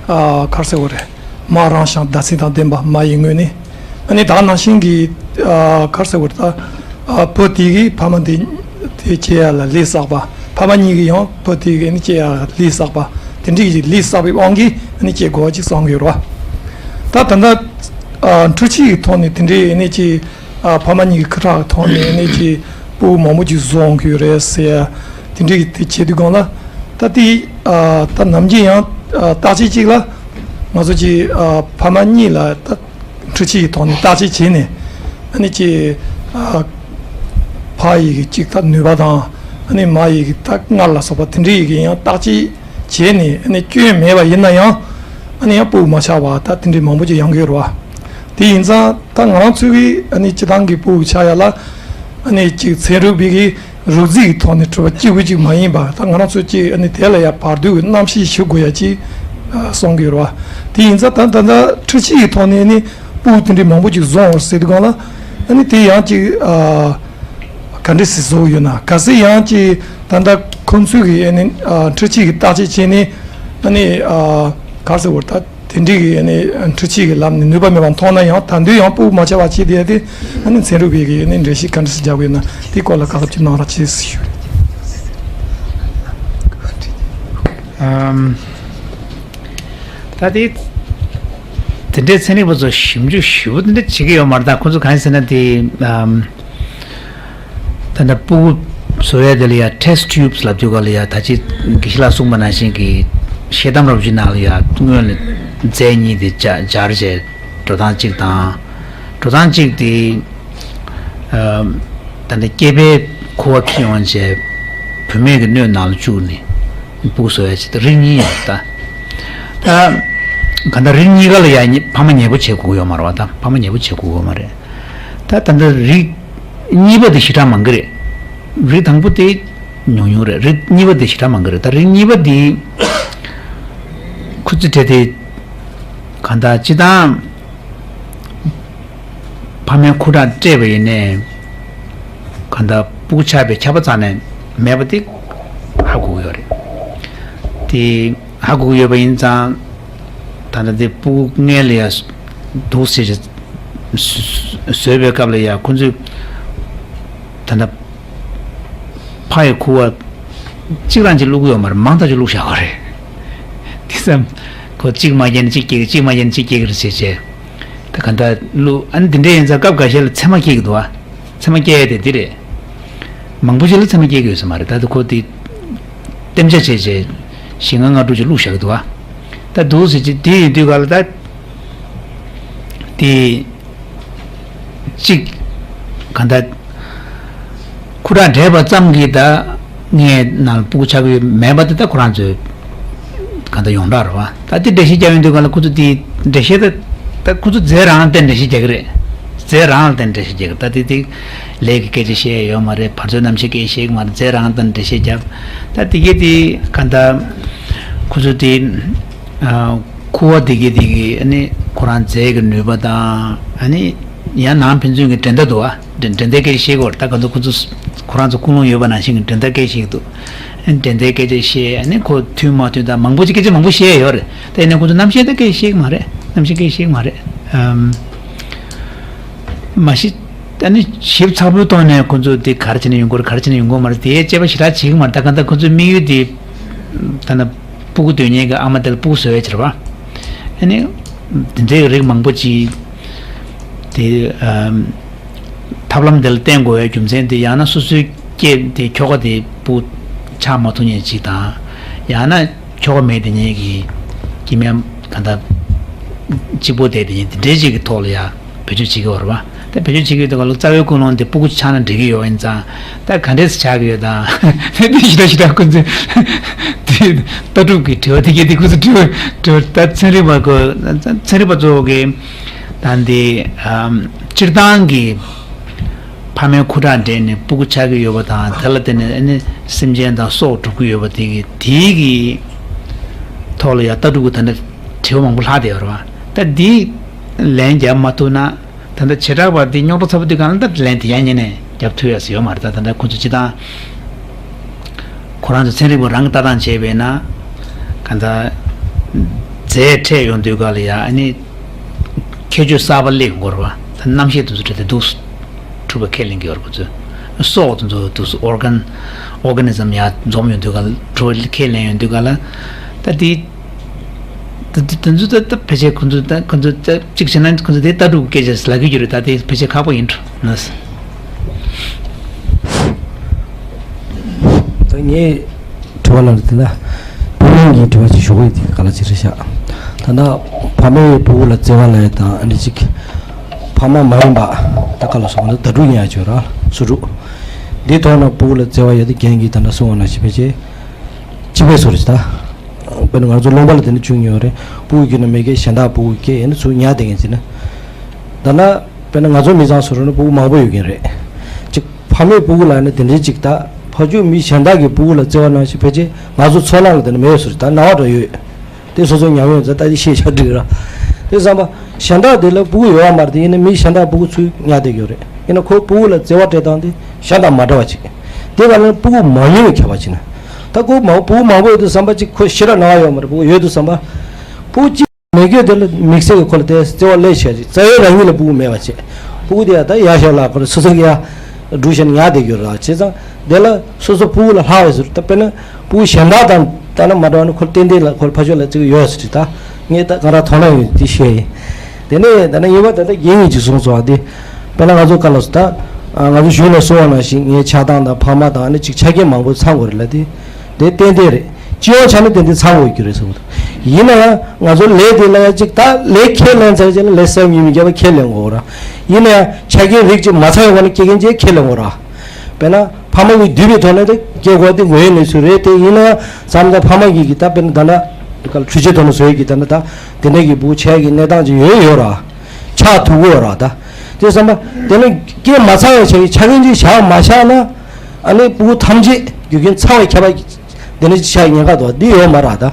ཨ་ག་རེ་ཟེར་བ་རེད། མ་རང་ཞིང་བདག་འཛིན་དང་ལྡན་པ་མ་ཡི་ངོས་ནས། ཨ་ནི་ད་ག་ནང་བཞིན་གྱི་ཨ་ག་རེ་ཟེར་བ་རེད་ད། ཨ་བུ་དེ་གིས་ཕ་མ་དེ་དེ་སྐྱེ་ཡ་ལ་ལས་བསགས་པ། ཕ་མ་གཉིས་ཀྱིས་ཡང་བུ་དེ་གིས་ཨ་ནི་སྐྱེ་ཡ་ལ་ལས་བསགས་པ། དེ་འདྲའི་གི་ལས་བསགས་པའི་དབང་གིས་ཨ་ནི་སྐྱེ་དགོས་པ་ཅིག་གསུང་གི་ཡོད་རེད་བ། ད་ད་ལྟ་ཨ་འཕྲུལ་ཆས་ཀྱི་ཐོག་ནས་དེ་འདྲའི་ཨ་ནི་ཅིག་ཨ་ཕ་མ་གཉིས་ཀྱི་ཁ་ཐག་ཐོག་ནས་ནི་ཅིག་སྤུ་གུ་མང་པོ་ཅིག་བཟོ་འོང་གི་ཡོད་རེད་ཟེར་ཡ། དེ་འདྲའི་དེ་བྱེད་དུས་སྒང་ལ་ད་དེ་ཨ་ད་ནམ་རྒྱུན་ཡང་ཨ་བརྟག་དཔྱད་ཅིག་ལ་ང་ཚོ་ཅིག་ཨ་ཕ་མ་གཉིས་ལ་ད་འཕྲུལ་ཆས་ཀྱི་ཐོག་ནས་བརྟག་དཔྱད་བྱས་ནས་ཨ་ནི་ཅིག་ཨ་ཕ་ཡི་གི་ཅིག་ད་ནུས་པ་དང་ཨ་ནི་མ་ཡི་གི་ད་མངལ་ལ་སོགས་པ་དེ་འདྲའི་ཡི་གི་ཡང་བརྟག་དཔྱད་བྱས་ནས་ཨ་ནི་སྐྱོན་མེད་པ་ཡིན་ན་ཡང་ཨ་ནི་ཡང་སྤུ་གུ་མ་ཆགས་པ་ད་དེ་འདྲའི་མང་པོ་ཅིག་ཡོང་གི་ཡོད་རེད་བ། དེ་ཡིན་ཙང་ད་ང་རང་ཚོའི་གི་ཨ་ནི་སྤྱི་བཏང་གི་སྤུ་གུ་ཆགས་ཡ་ལ་ཨ་ནི་ཅིག་ཚན་རིག་པའི་གི་རོབ་རྩིས་ཀྱི་ཐོག་ནས་གྲུབ་པ་གཅིག་པུ་གཅིག་མ་ཡིན་པ་ད་ང་རང་ཚོ་ཅིག་ཨ་ནི་དེ་ལ་ཡ་བར་དོའི་གི་རྣམ་བཤད་ཞུ་དགོས་ཡ་ཅིག་ཨ་གསུང་གི་ཡོད་རེད་བ། དེ་ཡིན་ཙང་ད་ད་ལྟ་འཕྲུལ་ཆས་ཀྱི་ཐོག་ནས་ཨ་ནི་སྤུ་གུ་དེ་འདྲའི་མང་པོ་ཅིག་བཟོ་འོང་ཟེར་དུས་སྒང་ལ་ཨ་ནི་དེ་ཡང་ཅིག་ཨ། ག་འདྲ་སེ་བཟོ་ཡོད་ན་གལ་སྲིད་ཡང་ཅིག་ད་ལྟ་ཁོང་ཚོས་ཀྱི་ཨ་ནི་ཨ་འཕྲུལ་ཆས་ཀྱི་བརྟག་དཔྱད་བྱས་ནས་ཨ་ནི་ཨ་ག་རེ་ཟེར་བ་ད་དེ་འདྲའི་གི་ཨ་ནི་འཕྲུལ་ཆས་ཀྱི་ལམ་ནས་ནུས་པ་མེད་པ་མཐོང་ན་ཡང་ད་དུང་ཡང་སྤུ་གུ་མ་ཆགས་པ་བྱེད་བསྡད་དེ་ཨ་ནི་ཚན་རིག་པའི་གི་ཨ་ནི་འགྲེལ་བཤད་ག་འདྲ་སེ་རྒྱག་དགོས་ན་དེའི་སྐོར་ལ་བཀའ་སློབ་ཅིག་གནང་རོགས་བྱེད་ཞུ། ཨམ། ད་དེ་དེ་འདྲའི་ཚན་རིག་པ་ཚོ་ཞིབ་འཇུག་ཞིབ་པོ་དེ་འདྲ་བྱེད་ཀྱི་ཡོད་མ་རེད། ད་ཁོ་ཚོ་གང་ཡིན་ཟེར་ན་དེ་ཨམ། ད་ལྟ་སྤུ་གུ་བཟོ་ཡ་དེ་ལ་ཡ་test tubes ལབ་དུས་ག་ལ་ཡ་ད་ཅི་དགེ་བཤེས་ལགས་གསུངས་པ་ནང་བཞིན་གྱི་ཤེལ་དམ་རོབ་ཅིག་ནང་ལ་ཡ་སྔོན་ལ་རྫས་གཉིས་དེ་སྦྱར་བྱས་འགྲོ་སྟངས་གཅིག་དང་། འགྲོ་སྟངས་གཅིག་དེ་ཨམ། ད་ལྟ་སྐྱེས་པའི་ཁུ་བ་འཁྱེར་ཡོང་བྱས་བུད་མེད་ཀྱི་སྣོད་ནང་ལ་བཅུག་ནས་སྤུ་གུ་བཟོ་ཡ་ཅིག་ད་རིགས་གཉིས་ཡོད་ད། ད་ག་ད་རིགས་གཉིས་ཀ་ལ་ཡ་ཕ་མ་ཉེ་པོ་བྱེད་དགོས་ཀྱི་ཡོད་མ་རེད་བ། ད་ཕ་མ་ཉེ་པོ་བྱེད་དགོས་ཀྱི་ཡོད་མ་རེད། ད་ད་ལྟ་རིགས་གཉིས་པ་དེ་ཞེ་དྲག་མང་གི་རེད། རིགས་དང་པོ་དེ་ཉུང་ཉུང་རེད། རིགས་གཉིས་པ་དེ་ཞེ་དྲག་མང་གི་རེད། ད་རིགས་གཉིས་པ་དེ་ཁུ་ཚུར་སྤྲད་དེ་གང་ལྟར་སྤྱི་བཏང་ཕ་མའི་ཁུ་ཁྲག་སྤྲད་པ་ཡིན་ནའི་གང་ལྟར་སྤུ་གུ་ཆགས་པའི་ཁྱབ་པ་རྩ་ནས་མེད་པ་དེ་ཧ་གོ་གི་ཡོད་རེད། དེ་ཧ་གོ་གི་ཡོད་པ་ཡིན་ཙང་ད་ལྟ་དེ་སྤུ་གུ་མངལ་ལ་ཡ་འདུག་ཟེར་བཟོས་པའི་སྐབས་ལ་ཡ་ཁོ་ཚོས་ད་ལྟ་ཕ་ཡི་ཁུ་བ་གཅིག་རང་གཅིག་བླུགས་ཡོད་མ་རེད། མང་ཐག་ཆོད་བླུགས་བཞག་པ་རེད། དེ་ཙམ་ཁོ་གཅིག་མ་རྒྱག་ན་གཅིག་སྐྱེ་གི། གཅིག་མ་རྒྱག་ན་གཅིག་སྐྱེ་གི་རེད་ཟེར་བྱས། ད་ག་འདྲ་བླུགས་ཨ་ནི་འདི་འདྲ་ཡིན་ཙང་སྐབས་འགའ་ཤས་ལ་མཚེ་མ་སྐྱེ་གི་འདུག་ཨ། མཚེ་མ་སྐྱེ་ཡ་དེ་འདི་རེད། མང་པོ་ཞིག་ལ་མཚེ་མ་སྐྱེ་གི་ཡོད་ས་མ་རེད། ད་ལྟ་ཁོ་དེ་ གཏན་འཇགས་བྱས་བྱས་བཞི་ལྔ་ལྔ་དྲུག་ཅིག་བླུགས་བཞག་གི་འདུག་བ། ད་འདུག་ཟེར་ཅིག་དེ་ཡིན་དུས་ག་ལ་ད་དེ་གཅིག་ག་ད། ཁུ་ཁྲག་འདྲེས་པ་ཙམ་གྱིས་ད་ངའི་ནང་ལ་སྤུ་གུ་ཆགས་ཀྱི་མེད་པ་དེ་ད་ཁོ་རང་ཚོའི་གང་ལྟར་ཡོངས་གྲགས་རེད་བ། ད་དེ་འགྲེལ་བཤད་རྒྱག་ཡོང་དུས་ག་ལ་ཁོ་ཚོ་དེ་འགྲེལ་བཤད་ད་ད་ཁོ་ཚོ་རྫས་རང་ལ་བརྟེན་འགྲེལ་བཤད་རྒྱག་གི་རེད། རྫས་རང་ལ་བརྟེན་འགྲེལ་བཤད་རྒྱག་གི་ད་དེ་དེ་ལས་ཀྱི་སྐད་ཆ་བཤད་ཡོད་མ་རེད། བར་ཆད་རྣམ་བཤད་སྐད་ཆ་བཤད་ཀྱི་མ་རེད། རྫས་རང་ལ་བརྟེན་འགྲེལ་བཤད་རྒྱབ། ད་དེ་གས་དེ་ག་ད་ཁོ་ཚོ་དེ་ཁུ་བ་དེ་གས་དེ་གས་ཨ་ནི་ཁོ་རང་རྫས་ཀྱི་ནུས་པ་དང་ཨ་ནི་ཡང་ནང་ཕན་ཚུན་གྱི་འགྲན་ཟླ་འདུག་བ། འགྲན་འགྲན་ཟླའི་སྐད་ཆ་བཤད་ཀྱི་ཡོད་རེད། ད་ག་ཚོད་ཁོ་ཚོ་ཁོ་རང་ཚོ་ཀུན་སློང་ཡོད་པ་ནང་བཞིན་གྱི་འགྲན་ཟླའི་སྐད་ཆ་ཞིག་འདུག་འགྲན་ཟླའི་སྐད་ཆ་བཤད་ཨ་ནི་ཁོ་མཐུན་མ་མཐུན་དང་མང་པོ་ཅིག་སྐད་ཆ་མང་པོ་བཤད་ཡོད་རེད། ད་ཡིན་ན་ཁོ་ཚོ་རྣམ་ཤེས་ད་སྐད་ཆ་བཤད་ཀྱི་མ་རེད། རྣམ་ཤེས་སྐད་ཆ་བཤད་ཀྱི་མ་རེད། ཨམ། མ་གཞི་ཨ་ནི་ཞིབ་ཚགས་པོའི་ཐོག་ནས་ཁོ་ཚོ་དེ་ག་རེ་བྱས་ནས་ཡོང་གི་རེད། ག་རེ་བྱས་ནས་ཡོང་གི་མ་རེད། དེའི་དཔྱད་པ་ཞེ་དྲག་བྱེད་ཀྱི་མ་རེད། ད་ག་ད་ཁོ་ཚོའི་དམིགས་ཡུལ་དེ་ད་ན་སྤུ་གུ་འདོན་མཁན་གྱི་ཨ་མ་དེ་ལ་སྤུ་གུ་བཟོ་ཡས་བྱེད་རེད་བ། ཨ་ནི་དེ་འདྲའི་རིགས་མང་པོ་ཅིག་དེ་ཨམ། ཐབས་ལམ་དེ་ལ་བརྟེན་དགོས་པའི་རྒྱུ་མཚན་དེ་ཡང་ན་སོ་སོའི་སྐྱེ་དེ་ཁྱོ་ག་དེ་སྤུ་ཆགས་མ་ཐུབ་མཁན་ཅིག་དང་། ཡང་ན་ཁྱོ་ག་མེད་དེ་ཉིད་ཀྱི་སྐྱེ་དམན་ག་འདྲ་གཅིག་པོ་དེ་དེ་ཉིད་དེ་འདྲའི་ཅིག་གི་ཐོག་ལ་ཡང་བེད་སྤྱོད་བྱེད་ཀྱི་ཡོད་རེད་བ། ད་བེད་སྤྱོད་བྱེད་ཀྱི་ཡོད་དུས་ག་ལ་རྩ་བའི་ཀུན་སློང་དེ་སྤུ་གུ་ཆགས་ན་འགྲིག་གི་ཡོད་ཡིན་ཙང་། ད་ག་འདྲས་སེ་ཆགས་ཀྱི་ཡོད་དང་། ད་དེ་ཞེ་དྲག་ཞེ་དྲག་ཁོ་ཚོས་དེ་ལྟ་གྲུབ་ཀྱི་དྲི་བ་དེ་གས་དེ་ཁོ་ཚོས་དྲི་བ་དྲི་བ་ད་ཚན་རིག་པ་ཁོ་ཚན་རིག་པ་གཙོ་བོ་གིས་ད་འདི་སྤྱིར་བཏང་གི་ཕ་མའི་ཁུ་ཁྲག་འདྲེས་ནས་སྤུ་གུ་ཆགས་ཀྱི་ཡོད་པ་དང་། དེ་ལ་བརྟེན་ནས་ཨ་ནི་སེམས་ཅན་དང་སྲོག་འགྲོ་གི་ཡོད་པ་དེ་གི་དེའི་གི་ཐོག་ལ་ཡང་ལྟ་གྲུབ་ཀྱི་ད་ནི་དྲི་བ་མང་པོ་ལྷག་བསྡད་ཡོད་རེད་བ། ད་འདི་ལན་རྒྱབ་མ་ཐུབ་ན་ད་ལྟ་བྱེ་བྲག་པ་འདི་རྙོག་དྲ་ཚ་པོ་འདི་གང་ལ་ད་ལན་དེ་ཡང་ཉན་ནས་རྒྱབ་ཐུབ་ཡ་ཟེར་ཡོད་མ་རེད། ད་ད་ལྟ་ཁོ་ཚོ་སྤྱིར་བཏང་ཁོ་རང་ཚོ་ཚན་རིག་པ་རང་གིས་ལྟ་སྟངས་བྱས་པས་ན་གང་ལྟར་རྫས་འཕྲད་ཡོང་དུས་ག་ལ་ཡང་ཨ་ནི། ཁྱད་ཆོས་གསར་པ་སླེབས་དགོས་རེད་བ། ད་རྣམ་ཤེས་དེ་ཚོ་འདྲ་དེ་འདུག་གྲུབ་པ་ཁས་ལེན་གྱི་ཡོད་རེད། ཁོ་ཚོས་སྲོག་དེ་ཚོ་འདུག་ཨོར་གན་ཨོར་ག་ནི་ཛམ་ཡང་འཛོམས་ཡོང་དུས་ག་ལ་གྲུབ་པ་ཁས་ལེན་ཡོང་དུས་ག་ལ། ད་དེ་ད་དེ་དེ་ཚོ་ད་ད་ཕལ་ཆེར་ཁོ་ཚོ་ད་ཁོ་ཚོ་ད་གཅིག་བྱས་ན་ཁོ་ཚོ་དེ་ལྟ་གྲུབ་ཀྱི་སྐད་ཆ་ལབ་ཀྱི་ཡོད་རེད། ད་དེ་ཕལ་ཆེར་ཁག་པོ་ཡིན་འགྲོ་ན། ད་ངས་དྲི་བ་ལ་དེ་ན་བུ་མོ་གི་དྲི་བ་ཅིག་ཞུ་གི་ཡོད། དེ་ག་ལ་ཅིག་རེད་ཤག་ད་ལྟ་ཕ་མས་བུ་གུ་ལ་བརྩེ་བ་ལབ་ཡ་དང་། ཨ་ནི་ཅིག་ཕ་མ་མ་ཡིན་པ་ད་ག་ལ་སོང་ན་ད་དྲུག་ཡིན་ཡ་ཅིག་ཡོད་ར། སོ་དྲུག་འདིའི་ཐོག་ན་བུ་གུ་ལ་བརྩེ་བ་ཡོད་དེ་རྒན་གྱིས་ད་ལྟ་གསུངས་པ་ནང་བཞིན་ཕལ་ཆེར་གཅིག་པའི་སོ་རེད་ད། དཔེར་ན་ང་ཚོ་ལུང་པ་ལ་དེ་འདྲ་བྱུང་ཡོད་རེད། སྤུ་གུ་ཁྱོན་ནས་མེད་མཁན་གཞན་དག་སྤུ་གུ་སྐྱེས་ཡིན་ན་ཚུར་ཉར་བསྡད་མཁན་ཟེར་ན། ད་ལྟ་དཔེར་ན་ང་ཚོ་མི་ཚང་སོ་རུ་ན་སྤུ་གུ་མང་པོ་ཡོད་མཁན་རེད། ཅིག་ཕ་མས་སྤུ་གུ་ལ་ནི་དེ་འདྲའི་ཅིག་ད་ཕ་ཆོས་མི་གཞན་དག་གིས་སྤུ་གུ་ལ་བརྩེ་བ་གནང་ཞིང་ཕལ་ཆེར་ང་ཚོ་ཚོར་སྣང་ལ་དེ་འདྲ་མེད་སོ་རེད། ད་སྣང་བ་འདྲ་ཡོད། དེ་སོ་སོའི་ཉམས་མྱོང་ཙམ་ལྟ་ཅི་ཤེས་བྱ་འགྲིག་ར། དེ་བསམ་པ་གཞན་དག་དེ་ལ་སྤུ་གུ་ཡོད་པ་མ་རེད་དེ། ཡིན་ན་མི་གཞན་དག་སྤུ་གུ་ཚུར་ཉར་བསྡད་ཡོད་རེད། ཡིན་ན་ཁོ་སྤུ་གུ་ལ་བརྩེ་བ་སྤྲད་སྟངས་དེ་གཞན་དང་མ་འདྲ་བ་ཅིག་དེ་ག་ལ་སྤུ་གུ་མང་ཉུང་གི་ཁྱད་པར་ཅིག་ན། ད་ཁོ་མང་སྤུ་གུ་མང་པོ་ཡོད་དུས་བསམ་པ་ཅིག་ཁོ་ཤི་ར་ན་བ་ཡོད་མ་རེད། སྤུ་གུ་ཡོད་དུས་བསམ་པ། སྤུ་གུ་གཅིག་མེད་མཁན་དེ་ལ་དམིགས་བསལ་གྱི་ཁོ་ལ་དེ་བརྩེ་བ་སླེབས་བྱས་ཅིག་རྩ་བའི་རང་ཉིད་ལ་སྤུ་གུ་མེད་པ་བྱས། སྤུ་གུ་དེ་ཡང་ད་ཡར་ཞོག་ལ་ཁོ་ལ་སོ་སོ་གི་ཡ་འགྲུལ་བཞིན་ཉར་བསྡད་ཡོད་ར། བྱས་ཙང་དེ་ལ་སོ་སོ་སྤུ་གུ་ལ་ལྷག་པའི་ཟུར་ད་དཔེར་ན་སྤུ་གུ་གཞན་དག་དང་ད་ལ་མ་འདྲ་བ་ནི་ཁོ་ལ་ཏན་ཏན་ལ་ཁོ་ལ་ཕ་ཆོས་ལ་ཅིག་ཡོད་ཟེར་ཅིག་ད་ངས་ད་ག་ར་དོ་སྣང་ཡོད་དེ་བཤད་ཡིན། དེ་ནས་ད་ནི་ངེས་པ་ད་ལྟ་རྒན་ཡིན་ཅིག་གསུངས་སོང་བ་དེ། དཔེར་ན་ང་ཚོ་ག་ལ་སོ་ད་ང་ཚོ་གཞུང་ནས་གསུངས་པ་ནང་བཞིན་ངའི་ཆགས་སྟངས་དང་ཕ་མ་དང་ཨ་ནི་ཅིག་ཆ་རྐྱེན་མང་པོ་ཚང་དགོས་རེད་ལ་དེ། དེ་ཏན་ཏན་རེད། སྤྱི་ཡོངས་ཆ་ནས་ཏན་ཏན་ཚང་དགོས་རྒྱུ་རེད་ཟེར་བ་དང་། ཡིན་ན་ཡང་ང་ཚོ་ལས་དེ་ལ་ཡང་ཅིག་ད་ལས་ཁས་ལེན་ཚར་རྗེས་ལ་ལས་སེམས་ཉིད་མི་རྒྱབ་པ་ཁས་ལེན་དགོས་ར། ཡིན་ན་ཡང་ཆ་རྐྱེན་རིགས་གཅིག་མ་ཚང་བའི་སྒོ་ནས་སྐྱེ་མཁན་ཅིག་ཁས་ལེན་དགོས་ར། དཔེར་ན་ཕ་མ་གིས་བསྡུས་པའི་ཐོག་ནས་དེ་སྐྱེ་དགོས་དེ་ངོས་ནས་ཚུལ་རེད་དེ། ཡིན་ན་ཡང་བསམ་ད་ཕ་མ་གིས་གི་ད་དཔེར་ན་ད་ན་ག་ལ་འཕྲུལ་ཆས་ཐོག་ནས་བཟོས་ཀྱི་ད་ན་ད་དེ་འདྲ་གི་བུ་ཆས་ཀྱི་གནས་སྟངས་ཅིག་ཡོད་ཡོད་ར། ཆགས་ཐུབ་ཀྱི་ཡོད་ར་ད། དེ་བསམ་པ་དེ་ནི་སྐྱེས་མ་ཚར་བའི་ཆ་གི་ཆ་རྐྱེན་ཅིག་བཞག་མ་བཞག་ན། ཨ་ནི་སྤུ་གུ་ཐམས་ཅད་རྒྱུ་རྐྱེན་ཚང་བའི་ཁྱད་པར་འདི་ནི་ཆགས་ཉེན་ཁ་འདུག་འདི་ཡོད་མ་རེད་ད།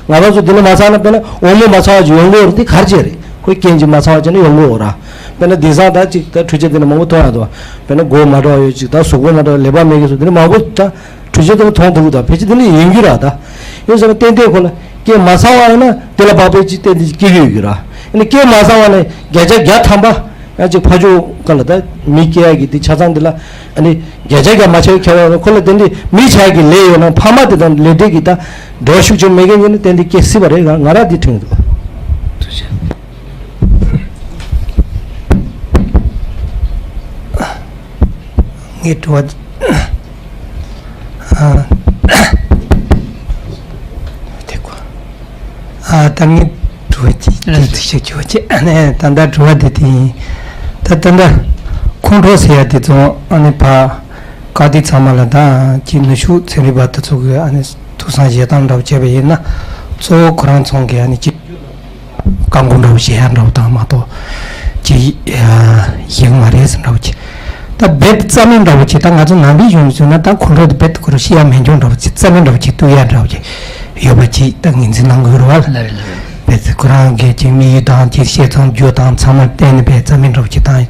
ང་རང་ཚོ་འདི་ནི་མ་ཚང་ན་དཔེར་ན་འོ་མ་མ་ཚང་བ་ཅིག་ཡོང་གི་ཡོད་རེད། འདི་ག་རེ་བྱས་རེད། ཁོའི་རྐྱེན་ཅིག་མ་ཚང་བ་བྱས་ན་ཡོང་གི་ཡོད་ར། དཔེར་ན་དེང་སང་ད་ཅིག་ད་འཕྲུལ་ཆས་འདི་ནི་མང་པོ་མཐོང་ཡ་འདུག་དཔེར་ན་མགོ་མ་འདྲ་བ་ཡོད་ཅིག་ད་གཟུགས་པོ་མ་འདྲ་བ་ལེགས་པ་མེད་མཁན་ཚོ་འདི་ནི་མང་པོ་ད་འཕྲུལ་ཆས་འདི་ནི་མཐོང་ཐུབ་ཀྱི་འདུག་ཕལ་ཆེར་འདི་ནི་ཡིན་རྒྱུ་ར་ད། ཡོད་ཟེར་ན་ཏན་ཏན་ཁོ་ལ་སྐྱེས་མ་ཚང་བ་ཡིན་ན་དེ་ལ་བབ་པའི་ཅིག་ཏན་ཏན་ཅིག་སྐྱེ་གི་ཡོད་རྒྱུ་ར། ཨ་ནི་སྐྱེས་མ་ཚང་བ་ནས་བརྒྱ་ཆ་བརྒྱ་ཐམ་པ། ཡང་ཅིག་ཕ་ཆོས་ག་ལ་ད་མི་སྐྱེ་ཡ་གི་དེ་ཆ་ཚང་འདི་ལ་ཨ་ནི་བརྒྱ་ཆ་བརྒྱ་མ་ཆགས་ཁྱད་པར་ཁོ་ལ་དེ་འདི་མི་ཆགས་ཀྱི་ལས་ཡོད་ན་ཕ་མ་དེ་དང་ལས་འབྲས་ཀྱི་ད་འགྲོ་ཤུགས་ཆེ་མེད་མཁན་ཡིན་ན་དེ་འདི་སྐྱེ་སྲིད་པ་རེད། ང་ང་རང་འདི་དྲན་གྱི་འདུག་ཐུགས་རྗེ་ཆེ། ངའི་དྲི་བ་འདི། ཨ། ཨ་ནི་དྲི་བ་ཅིག་ཅིག་ཅིག་ཞིག་ཞུ་བ་ཅིག་ཨ་ནི་ད་ལྟ་དྲི་བ་དེ་དེ་ཡིན། ད་ད་ལྟ་ཁོང་ཁྲོ་ཟེར་ཡ་དེ་ཚོ་ཨ་ནི་ཕ་ག་དེ་ཚང་མ་ལ་ད་ཅིག་ནུས་ཤུགས་ཚན་རིག་པ་དེ་ཚོ་གི་ཨ་ནི་ཐུགས་བསམ་བཞེས་སྟངས་འདྲ་བོ་བྱས་པ་ཡིན་ན། གཙོ་བོ་ཁོ་རང་ཚོ་གི་ཨ་ནི་ཅིག་བཀའ་འགུག་འདྲ་བོ་བྱེད་ཡ་འདྲ་བོ་དང་མ་གཏོགས་ཅིག་ཡག་མ་རེད་ཟེར་འདྲ་བོ་ཅིག་ད་རྦད་དེ་རྩ་མེད་འདྲ་བོ་ཅིག་ད་ང་ཚོ་ནང་པའི་གཞུང་ནས་བཟུང་ན་ད་ཁོང་ཁྲོ་དེ་རྦད་དེ་ཁོ་རང་ཤི་ཡ་མེད་འགྱོ་འདྲ་བོ་ཅིག་རྩ་མེད་འདྲ་བོ་ཅིག་གཏུག་ཡ་འདྲ་བོ་ཅིག་ཡོད་པ་ཅིག་ད་ངོས་འཛིན་གནང་དགོས་རེད་བ། རྦད་དེ་ཁོ་རང་གི་ཅིག་དམིགས་ཡུལ་དང་ཅིག་བཤད་སྟངས་རྒྱུ་དང་ཚང་མ་བལྟས་ནས་རྦད་རྩ་མེད་འདྲ་བོ་ཅིག་བཏང་ཡོད།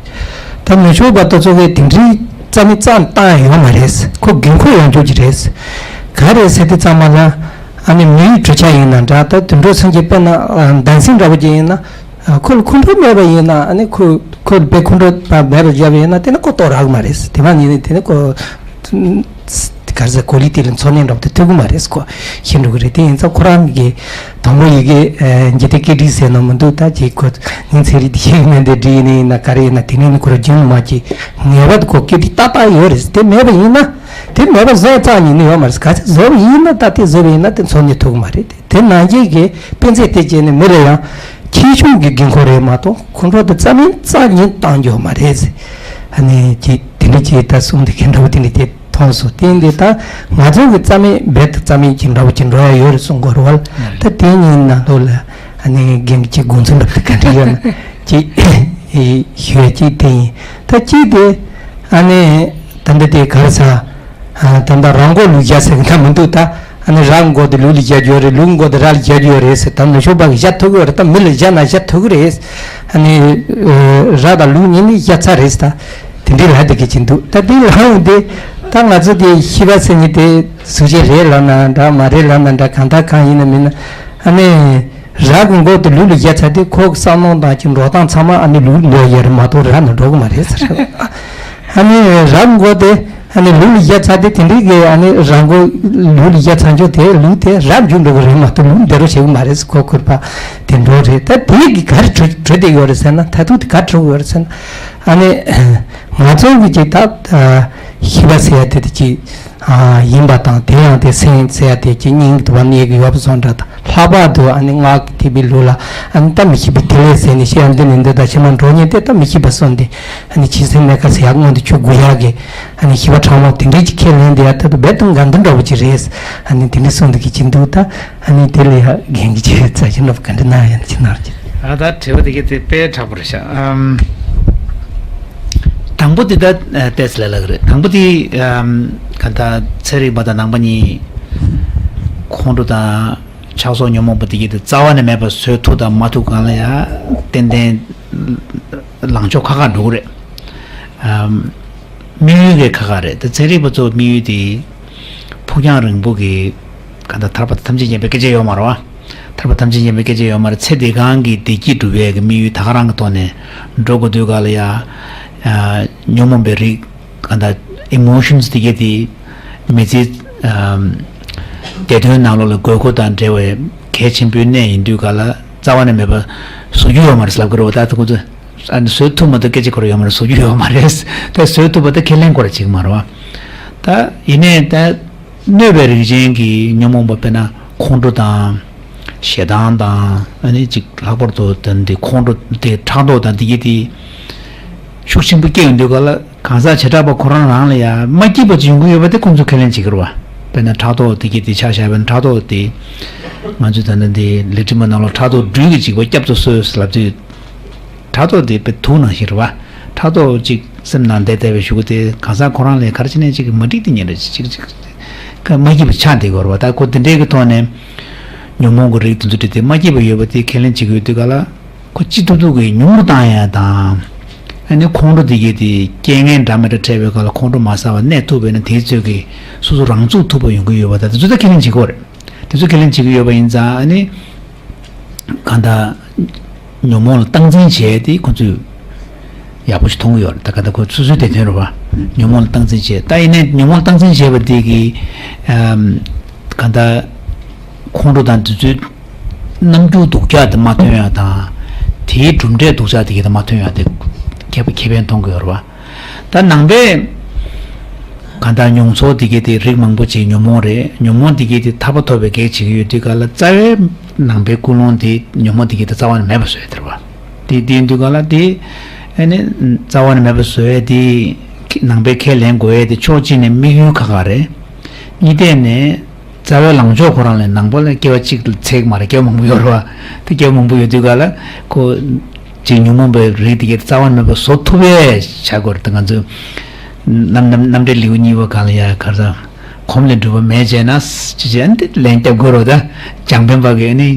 ད་ནུས་ཤུགས་པ་དེ་ཚོ་གིས་དེ་འདྲའི་རྩ་མེད་རྩ་བཏང་ཡ་ཡོད་མ་རེད། ཁོ་འགན་ཁུར་ཡོང་རྒྱུ་ཅིག་རེད། ག་རེ་ཟེར་དུས་ཙམ་པ་ལ་ཨ་ནི་མི་ཡི་གྲུ་ཆ་ཡིན་ན་འདྲ། ད་དུད་འགྲོ་སེམས་ཅན་དཔེར་ན་ཨ་འདམ་སེང་འདྲ་བོ་ཅིག་ཡིན་ན། ཨ་ཁོ་ལ་ཁོང་ཁྲོ་མེད་པ་ཡིན་ན་ཨ་ནི་ཁོ་ཁོ་ལ་དཔེ་ཁོང་ཁྲོ་མེད་པ་བརྒྱབ་པ་ཡིན་ན་དེ་ནི་ཁོ་ལྟོགས་རག་གི་མ་རེད། དེ་མ་ཡིན་ན་དེ་ནི་ཁོ་ག་རེ་ཟེར་གོ་ལི་དེ་ལ་འཚོ་གནས་འདྲ་བོ་དེ་ཐུབ་ཀྱི་མ་རེད། ཁོ་ཤི་འགྲོ་གི་རེད། དེ་ཡིན་ཙང་ཁོ་རང་གི་དང་པོ་ཡི་གེ་ཨ་འཇིག་རྟེན་སྐད་འདྲེན་ཟེར་ན་མི་འདུག་ད་ཅིག་ཁོ་ནི་ཚན་རིག་དེ་ཤེས་ཀྱི་མེད་འདི་འདྲི་ཡིན་ན་ཡིན་ན་ག་རེ་ཡིན་ན་དེ་ནི་ཁོ་རང་རྒྱུན་མ་ཅིག་ངེས་པར་དུ་ཁོ་སྐད་འདི་ཏག་ཏག་ཡོད་རེད། དེ་མེད་པ་ཡིན་ན་དེ་མེད་པ་བཟོ་རྩ་ཉིད་ནི་ཡོད་མ་རེད། ག་ཚོད་བཟོ་བ་ཡིན་ན་ད་དེ་བཟོ་བ་ཡིན་ན་དེ་འཚོ་གནས་ཐུབ་ཀྱི་མ་རེད། དེ་དེ་ནང་བཞིན་གྱི་དཔེ་མཛོད་དེ་བྱས་ནས་མི་རེ་ཡང་ཁྱེར་ཤོག་གི་འགན་ཁུར་རེད་མ་གཏོགས་ཁོང་ཁྲོ་དེ་རྩ་མེད་རྩ་ཉིད་བཏང་རྒྱུ་མ་རེད། ཨ་ནི་ཅི་དེ་འདྲ་ཅིག་ད་གསུང་དེ་གན་འདྲ་བོ་དེ་འདྲ་དེ་མཐོང་སོང་། དེ་འདི་ད་ང་ཚོ་གི་རྩ་མེད་རྦད་དེ་རྩ་མེད་ཅིག་འདྲ་བོ་ཅིག་འགྲོ་ཡ་ཡོད་རེད་གསུང་དགོས་རེད་བ། ད་དེ་གཉིས་ནང་ལོགས་ལ་ཨ་ནི་རྒན་གྱི་དགོངས་ཚུལ་འདྲ་བོ་དེ་ག་འདྲ་ཡོད་ན་ཅིག་ཞུ་ཡ་ཅིག་དེ་ཡིན། ད་ཅིག་དེ་ཨ་ནི་ད་འདི་དེ་ག་རེ་ཟ། ཨ་ད་ལྟ་ར་མགོ་ལུག་བཞག་ཟེར་གི་ད་མི་འདུག་ད་ཨ་ནི་ར་མགོ་དེ་ལུག་ལ་བཞག་རྒྱུ་རེད། ལུག་མགོ་དེ་ར་ལ་བཞག་རྒྱུ་རེད་ཟེར། ད་ནུ་ཞོ་པ་གི་བཞག་ཐུབ་ཀྱི་རེད། ད་མི་ལ་བཞག་ན་བཞག་ཐུབ་ཀྱི་རེད། ཨ་ནི་ཨ་ར་དང་ལུག་གཉིས་ནི་བཞག་ཚར་རེད་ཟེར། ད་དེ་འདྲའི་ལ་དེ་གི་ཅི་འདུག་ད་དེ་ལ་འོང་དེ་ད་ང་ཚོ་དེ་ཤི་བ་ཟེར་མཁན་དེ་གཟུགས་ཅན་རེད་ལབ་ན་འདྲ་མ་རེད་ལབ་ན་འདྲ་གང་ལྟར་གང་ཡིན་ན་མིན་ན་ཨ་ནི་ར་གི་མགོ་དེ་ལུག་ལ་བཞག་ཚར་དུས་ཁོ་གི་བསམ་མནོ་དང་ཅི་འགྲོ་སྟངས་ཚང་མ་ཨ་ནི་ལུག་ལ་ཡོད་རེད་མ་གཏོགས་ར་ནང་འགྲོ་གི་མ་རེད་ཟེར། ཨ་ནི་ར་གི་མགོ་དེ། ཨ་ནི་ལུག་ལ་བཞག་ཚར་དུས་དེ་འདྲའི་གི་ཨ་ནི་ར་མགོ་ལུག་ལ་བཞག་ཚར་ཆོག་དེ་ལུག་དེ་རབ་རྒྱུག་འགྲོ་གི་རེད་མ་གཏོགས་ལུག་འདི་རུ་བྱེད་གི་མ་རེད་ཟེར། ཁོ་ཁུར་པ་དེ་འགྲོ་རེད། ད་དེ་གི་ག་རེ་གྲུ་གྲུ་དེ་ཡོད་རེད་ཟེར་ན་ད་དུང་དེ་ག་གྲུ་ཡོད་རེད་ཟེར་ན་ཨ་ནི་ང་ཚོ་གི་ཅིག་ད་ཤི་བ་ཟེར་ཡ་དེ་དེ་ཅིག་ཡིན་པ་དང་དེ་ཡང་དེ་སེམས་ཟེར་ཡ་དེ་ཅིག་སྙིང་དུ་བ་གནས་གི་ཡོད་པ་བཟོ་འདྲ་དང་། ལྷག་པར་དུ་ཨ་ནི་སྔགས་ཀྱི་ཐེག་པའི་ལུགས་ལ་ཨ་ནི་ད་མི་ཤི་བའི་ཐིག་ལེ་ཟེར་ནས་ཤི་ཡ་འདི་ནི་འདི་དང་ཕྱི་མ་འགྲོ་ཉེན་དེ་ད་མི་ཤི་བ་གསུངས་ཏེ་ཨ་ནི་ཇི་སྲིད་གནས་སྐབས་སུ་ཡར་མངོན་དུ་གྱུར་དགོས་ཡག་གི་ཨ་ནི་ཤི་བ་ཕྲ་མོ་དེ་འདྲའི་ཅིག་ཁས་ལེན་དེ་ཡ་ད་དུ་རྦད་དུ་འགལ་འདུ་འདྲ་བོ་ཅིག་རེད། ཨ་ནི་དེ་འདྲ་གསུངས་འདུག་གི་ཅི་འདུག་ད་ཨ་ནི་དེ་ལ་ཡ་རྒན་གྱི་ཅིག་རྩ་ཆེན་ནོ་ག་འདྲ་གནང་ཡ་ཅི་གནང་ཅི། ཨ་ད་དྲི་བ་དེ་གི་དེ་དཔེ་དྲག་པོ་རེད་ཤག་ཨམ། དང་པོ་དེ་ད་ཏེས་ལ་ལ་གི་རེད། དང་པོ་དེ་ཨམ་ག་ད་ཚན་རིག་པ་དང་ནང་པ་གཉིས་ཁོང་ཁྲོ་དང་། ཆགས་སོགས་ཉོན་མོངས་པ་དེ་གྱད་དེ་རྩ་བ་ནས་མེད་པ་བཟོ་ཐུབ་དང་མ་ཐུབ་སྒང་ལ་ཡང་ཏན་ཏན་ལངས་ཕྱོགས་ཁ་ཁ་འགྲོ་གི་རེད། ཨམ། དམིགས་ཡུལ་གྱི་ཁ་ཁ་རེད། ད་ཚན་རིག་པ་ཚོ་དམིགས་ཡུལ་དེ་ཕུགས་རྒྱང་རིང་པོ་གི་ག་ད་ཐར་པ་ཐམས་ཅད་མཁྱེན་པའི་སྐད་ཆ་ཡོད་མ་རེད་བ། ཐར་པ་ཐམས་ཅད་མཁྱེན་པའི་སྐད་ཆ་ཡོད་མ་རེད། ཚེ་འདི་སྒང་གི་བདེ་སྐྱིད་སྒྲུབ་པའི་གི་དམིགས་ཡུལ་ད་ག་རང་གི་ཐོག་ནས་འགྲོ་དགོས་དུས་སྒང་ལ་ཡང་ཉོན་མོངས་པའི་རིགས། གང་ལྟར་ཨི་མོ་ཤོན་སི་དེ་གྱད་དེ་མི་ཚེ་ཨམ་བདེ་དོན་ནང་ལོགས་ལ་དགོས་མཁོ་དང་འབྲེལ་བའི་གལ་ཆེན་པོའི་གནས་ཡིན་དུས་ག་ལ་རྩ་བ་ནས་མེད་པ་བཟོ་རྒྱུ་ཡོད་མ་རེད་ལབ་ཀྱི་རེད་བ། ད་ཁོ་ཚོ་ཨ་ནི་བཟོ་ཐུབ་མ་ཐུབ་སྐད་ཆ་ཁོ་རང་ཡོད་མ་རེད། བཟོ་རྒྱུ་ཡོད་མ་རེད། ད་བཟོ་ཐུབ་པ་ད་ཁས་ལེན་ཁོ་རང་བྱེད་ཀྱི་མ་རེད་བ། ད་ཡིན་ནའི་ད་གནོད་པའི་རིགས་ཅན་གྱི་ཉོན་མོངས་པ་དཔེར་ན་ཁོང་ཁྲོ་དང་ཞེ་སྡང་དང་ཨ་ནི་ཅིག་ལྷག་པར་དུ་ད་འདི་ཁོང་ཁྲོ་དེ་ཕྲག་དོག་དང་དེ་གྱད་དེ་ཤུགས་ཆེན་པོ་སྐྱེ་ཡོང་དུས་ག་ལ། གང་ཟག་བྱེ་བྲག་པ་ཁོ་རང་རང་ལ་ཡང་མ་སྐྱིད་པ་ཅིག་ཡོང་གི་ཡོད་པ་དེ་ཁོང་ཚོས་ཁས་ལེན་བྱེད་ཀྱི་རེད་བ། དཔེར་ན་ཕྲག་དོག་དེ་གྱད་དེ་ཆ་བཞག་པ་ན་ཕྲག་དོག་དེ་ང་ཚོས་ད་ལྟ་འདི་ལས་སྒྲིབ་པ་ནང་ལ་ཕྲག་དོག་སྦྲུལ་གྱི་འཇིགས་པ་བསྐྱབ་ཏུ་གསོལ་ལབ་དུས། ཕྲག་དོག་དེ་དཔེ་དུག་ནང་བཞིན་རེད་བ། ཕྲག་དོག་ཅིག་སེམས་ནང་བསྡད་བསྡད་པའི་གཞུག་གུ་དེ་གང་ཟག་ཁོ་རང་ལ་ག་རེ་བྱས་ནས་ཅིག་མ་འགྲིག་དེ་ཉིན་རེ་ཅིག་ཅིག་ཅིག་མ་སྐྱིད་པ་ཆགས་བསྡད་ཀྱི་ཡོད་རེད་བ། ད་ཁོ་དེ་འདྲའི་གི་ཐོག་ནས་ཉོན་མོངས་ཀྱི་རིགས་དེ་ཚོ་དེ་དེ་མ་སྐྱིད་པ་ཡོད་པ་དེ་ཁས་ལེན་བྱེད་ཀྱི་ཡོད་དུས་ག་ལ། ཁོ་ཅི་ཐུབ་ཐུབ་ཀྱིས་ཉུང་རུ་བཏང་ཡ་དང་། ཨ་ནི་ཁོང་ཁྲོ་དེ་གྱད་དེ་རྐྱེན་ངན་འདྲ་མི་འདྲ་འཕྲད་པའི་སྐབས་ལ་ཁོང་ཁྲོ་མ་ཟ་བར་གནས་ཐུབ་པས་ན་དེའི་ཚོད་ཀྱིས་སོ་སོ་རང་ཚུགས་ཐུབ་པ་ཡོང་གི་ཡོད་པ་དང་དེ་ཚོ་ད་ཁས་ལེན་བྱེད་ཀྱི་ཡོད་རེད། དེ་ཚོ་ཁས་ལེན་བྱེད་ཀྱི་ཡོད་པ་ཡིན་ཙང་ཨ་ནི་གང་ལྟར་ཉོན་མོངས་ལ་སྟངས་འཛིན་བྱས་ཏེ་ཁོ་ཚོས་ཡག་པོ་ཞིག་མཐོང་གི་ཡོད་རེད། ད་གང་ལྟར་ཁོ་སོ་སོའི་བདེ་དོན་རེད་བ། ཉོན་མོངས་ལ་སྟངས་འཛིན་བྱས་ད་ཡིན་ནའི་ཉོན་མོངས་ལ་སྟངས་འཛིན་བྱས་པ་དེ་གིས་གང་ལྟར་ཁོང་ཁྲོ་དང་དེ་ཚོའི། རྣམ་འགྱུར་སྡུག་ཅག་དེ་མ་ཐོན་ཡ་དང་། དེའི་གྲུབ་འབྲས་སྡུག་ཅག་དེ་གྱད་དེ་མ་ཐོན་ཡ་དེ་ཁེ་ཁེ་ཕན་མཐོང་གི་ཡོད་རེད་བ། ད་ནང་པའི་གང་ལྟར་མྱོང་ཚོར་དེ་གྱད་དེ་རིགས་མང་པོ་ཅིག་ཉོན་མོངས་རེད། ཉོན་མོངས་དེ་གྱད་དེ་ཐར་པ་ཐོབ་པའི་གེགས་བྱེད་ཀྱི་ཡོད་དུས་ག་ལ་རྩ་བའི་ ནང་པའི་ཀུན་སློང་དེ་ཉོན་མོངས་དེ་གྱད་དེ་རྩ་བ་ནས་མེད་པ་བཟོ་ཡ་དེ་རེད་བ། དེ་དེ་ཡིན་དུས་ག་ལ་དེ་ཨ་ནི་རྩ་བ་ནས་མེད་པ་བཟོ་ཡ་དེ་ནང་པའི་ཁས་ལེན་དགོས་ཡ་དེ་ཕྱོགས་གཅིག་ནས་དམིགས་ཡུལ་ཁག་ཁག་རེད། གཉིས་ཐད་ནས་རྩ་བའི་ལངས་ཕྱོགས་ཁོ་རང་ལ་ནང་པ་ལ་སྐྱེ་བ་གཅིག་ལ་ཚད་མ་རེད། སྐྱེ་བ་མང་པོ་ཡོད་རེད་བ། དེ་སྐྱེ་བ་མང་པོ་ཡོད་དུས་ག་ལ་ཁོ་ཅིག་ཉོན་མོངས་པའི་རིགས་དེ་གྱད་རྩ་བ་ནས་མེད་པ་བཟོ་ཐུབ་ཡས་བྱ་དགོས་རེད། ད་ང་ཚོ་རྣམ་རྣམ་རྣམ་འགྲེལ་ལེའུ་གཉིས་པ་སྒང་ལ་ཡ་ག་རེ་ཟེར། གོམས་ལས་གྲུབ་པ་མེད་ཅེ་ན་ཅི་ཅེ་ཨ་ནི་དེ་ལན་རྒྱབ་དགོས་རེད་བ། ད་རྒྱང་འཕེན་པ་གིས་ཨ་ནི་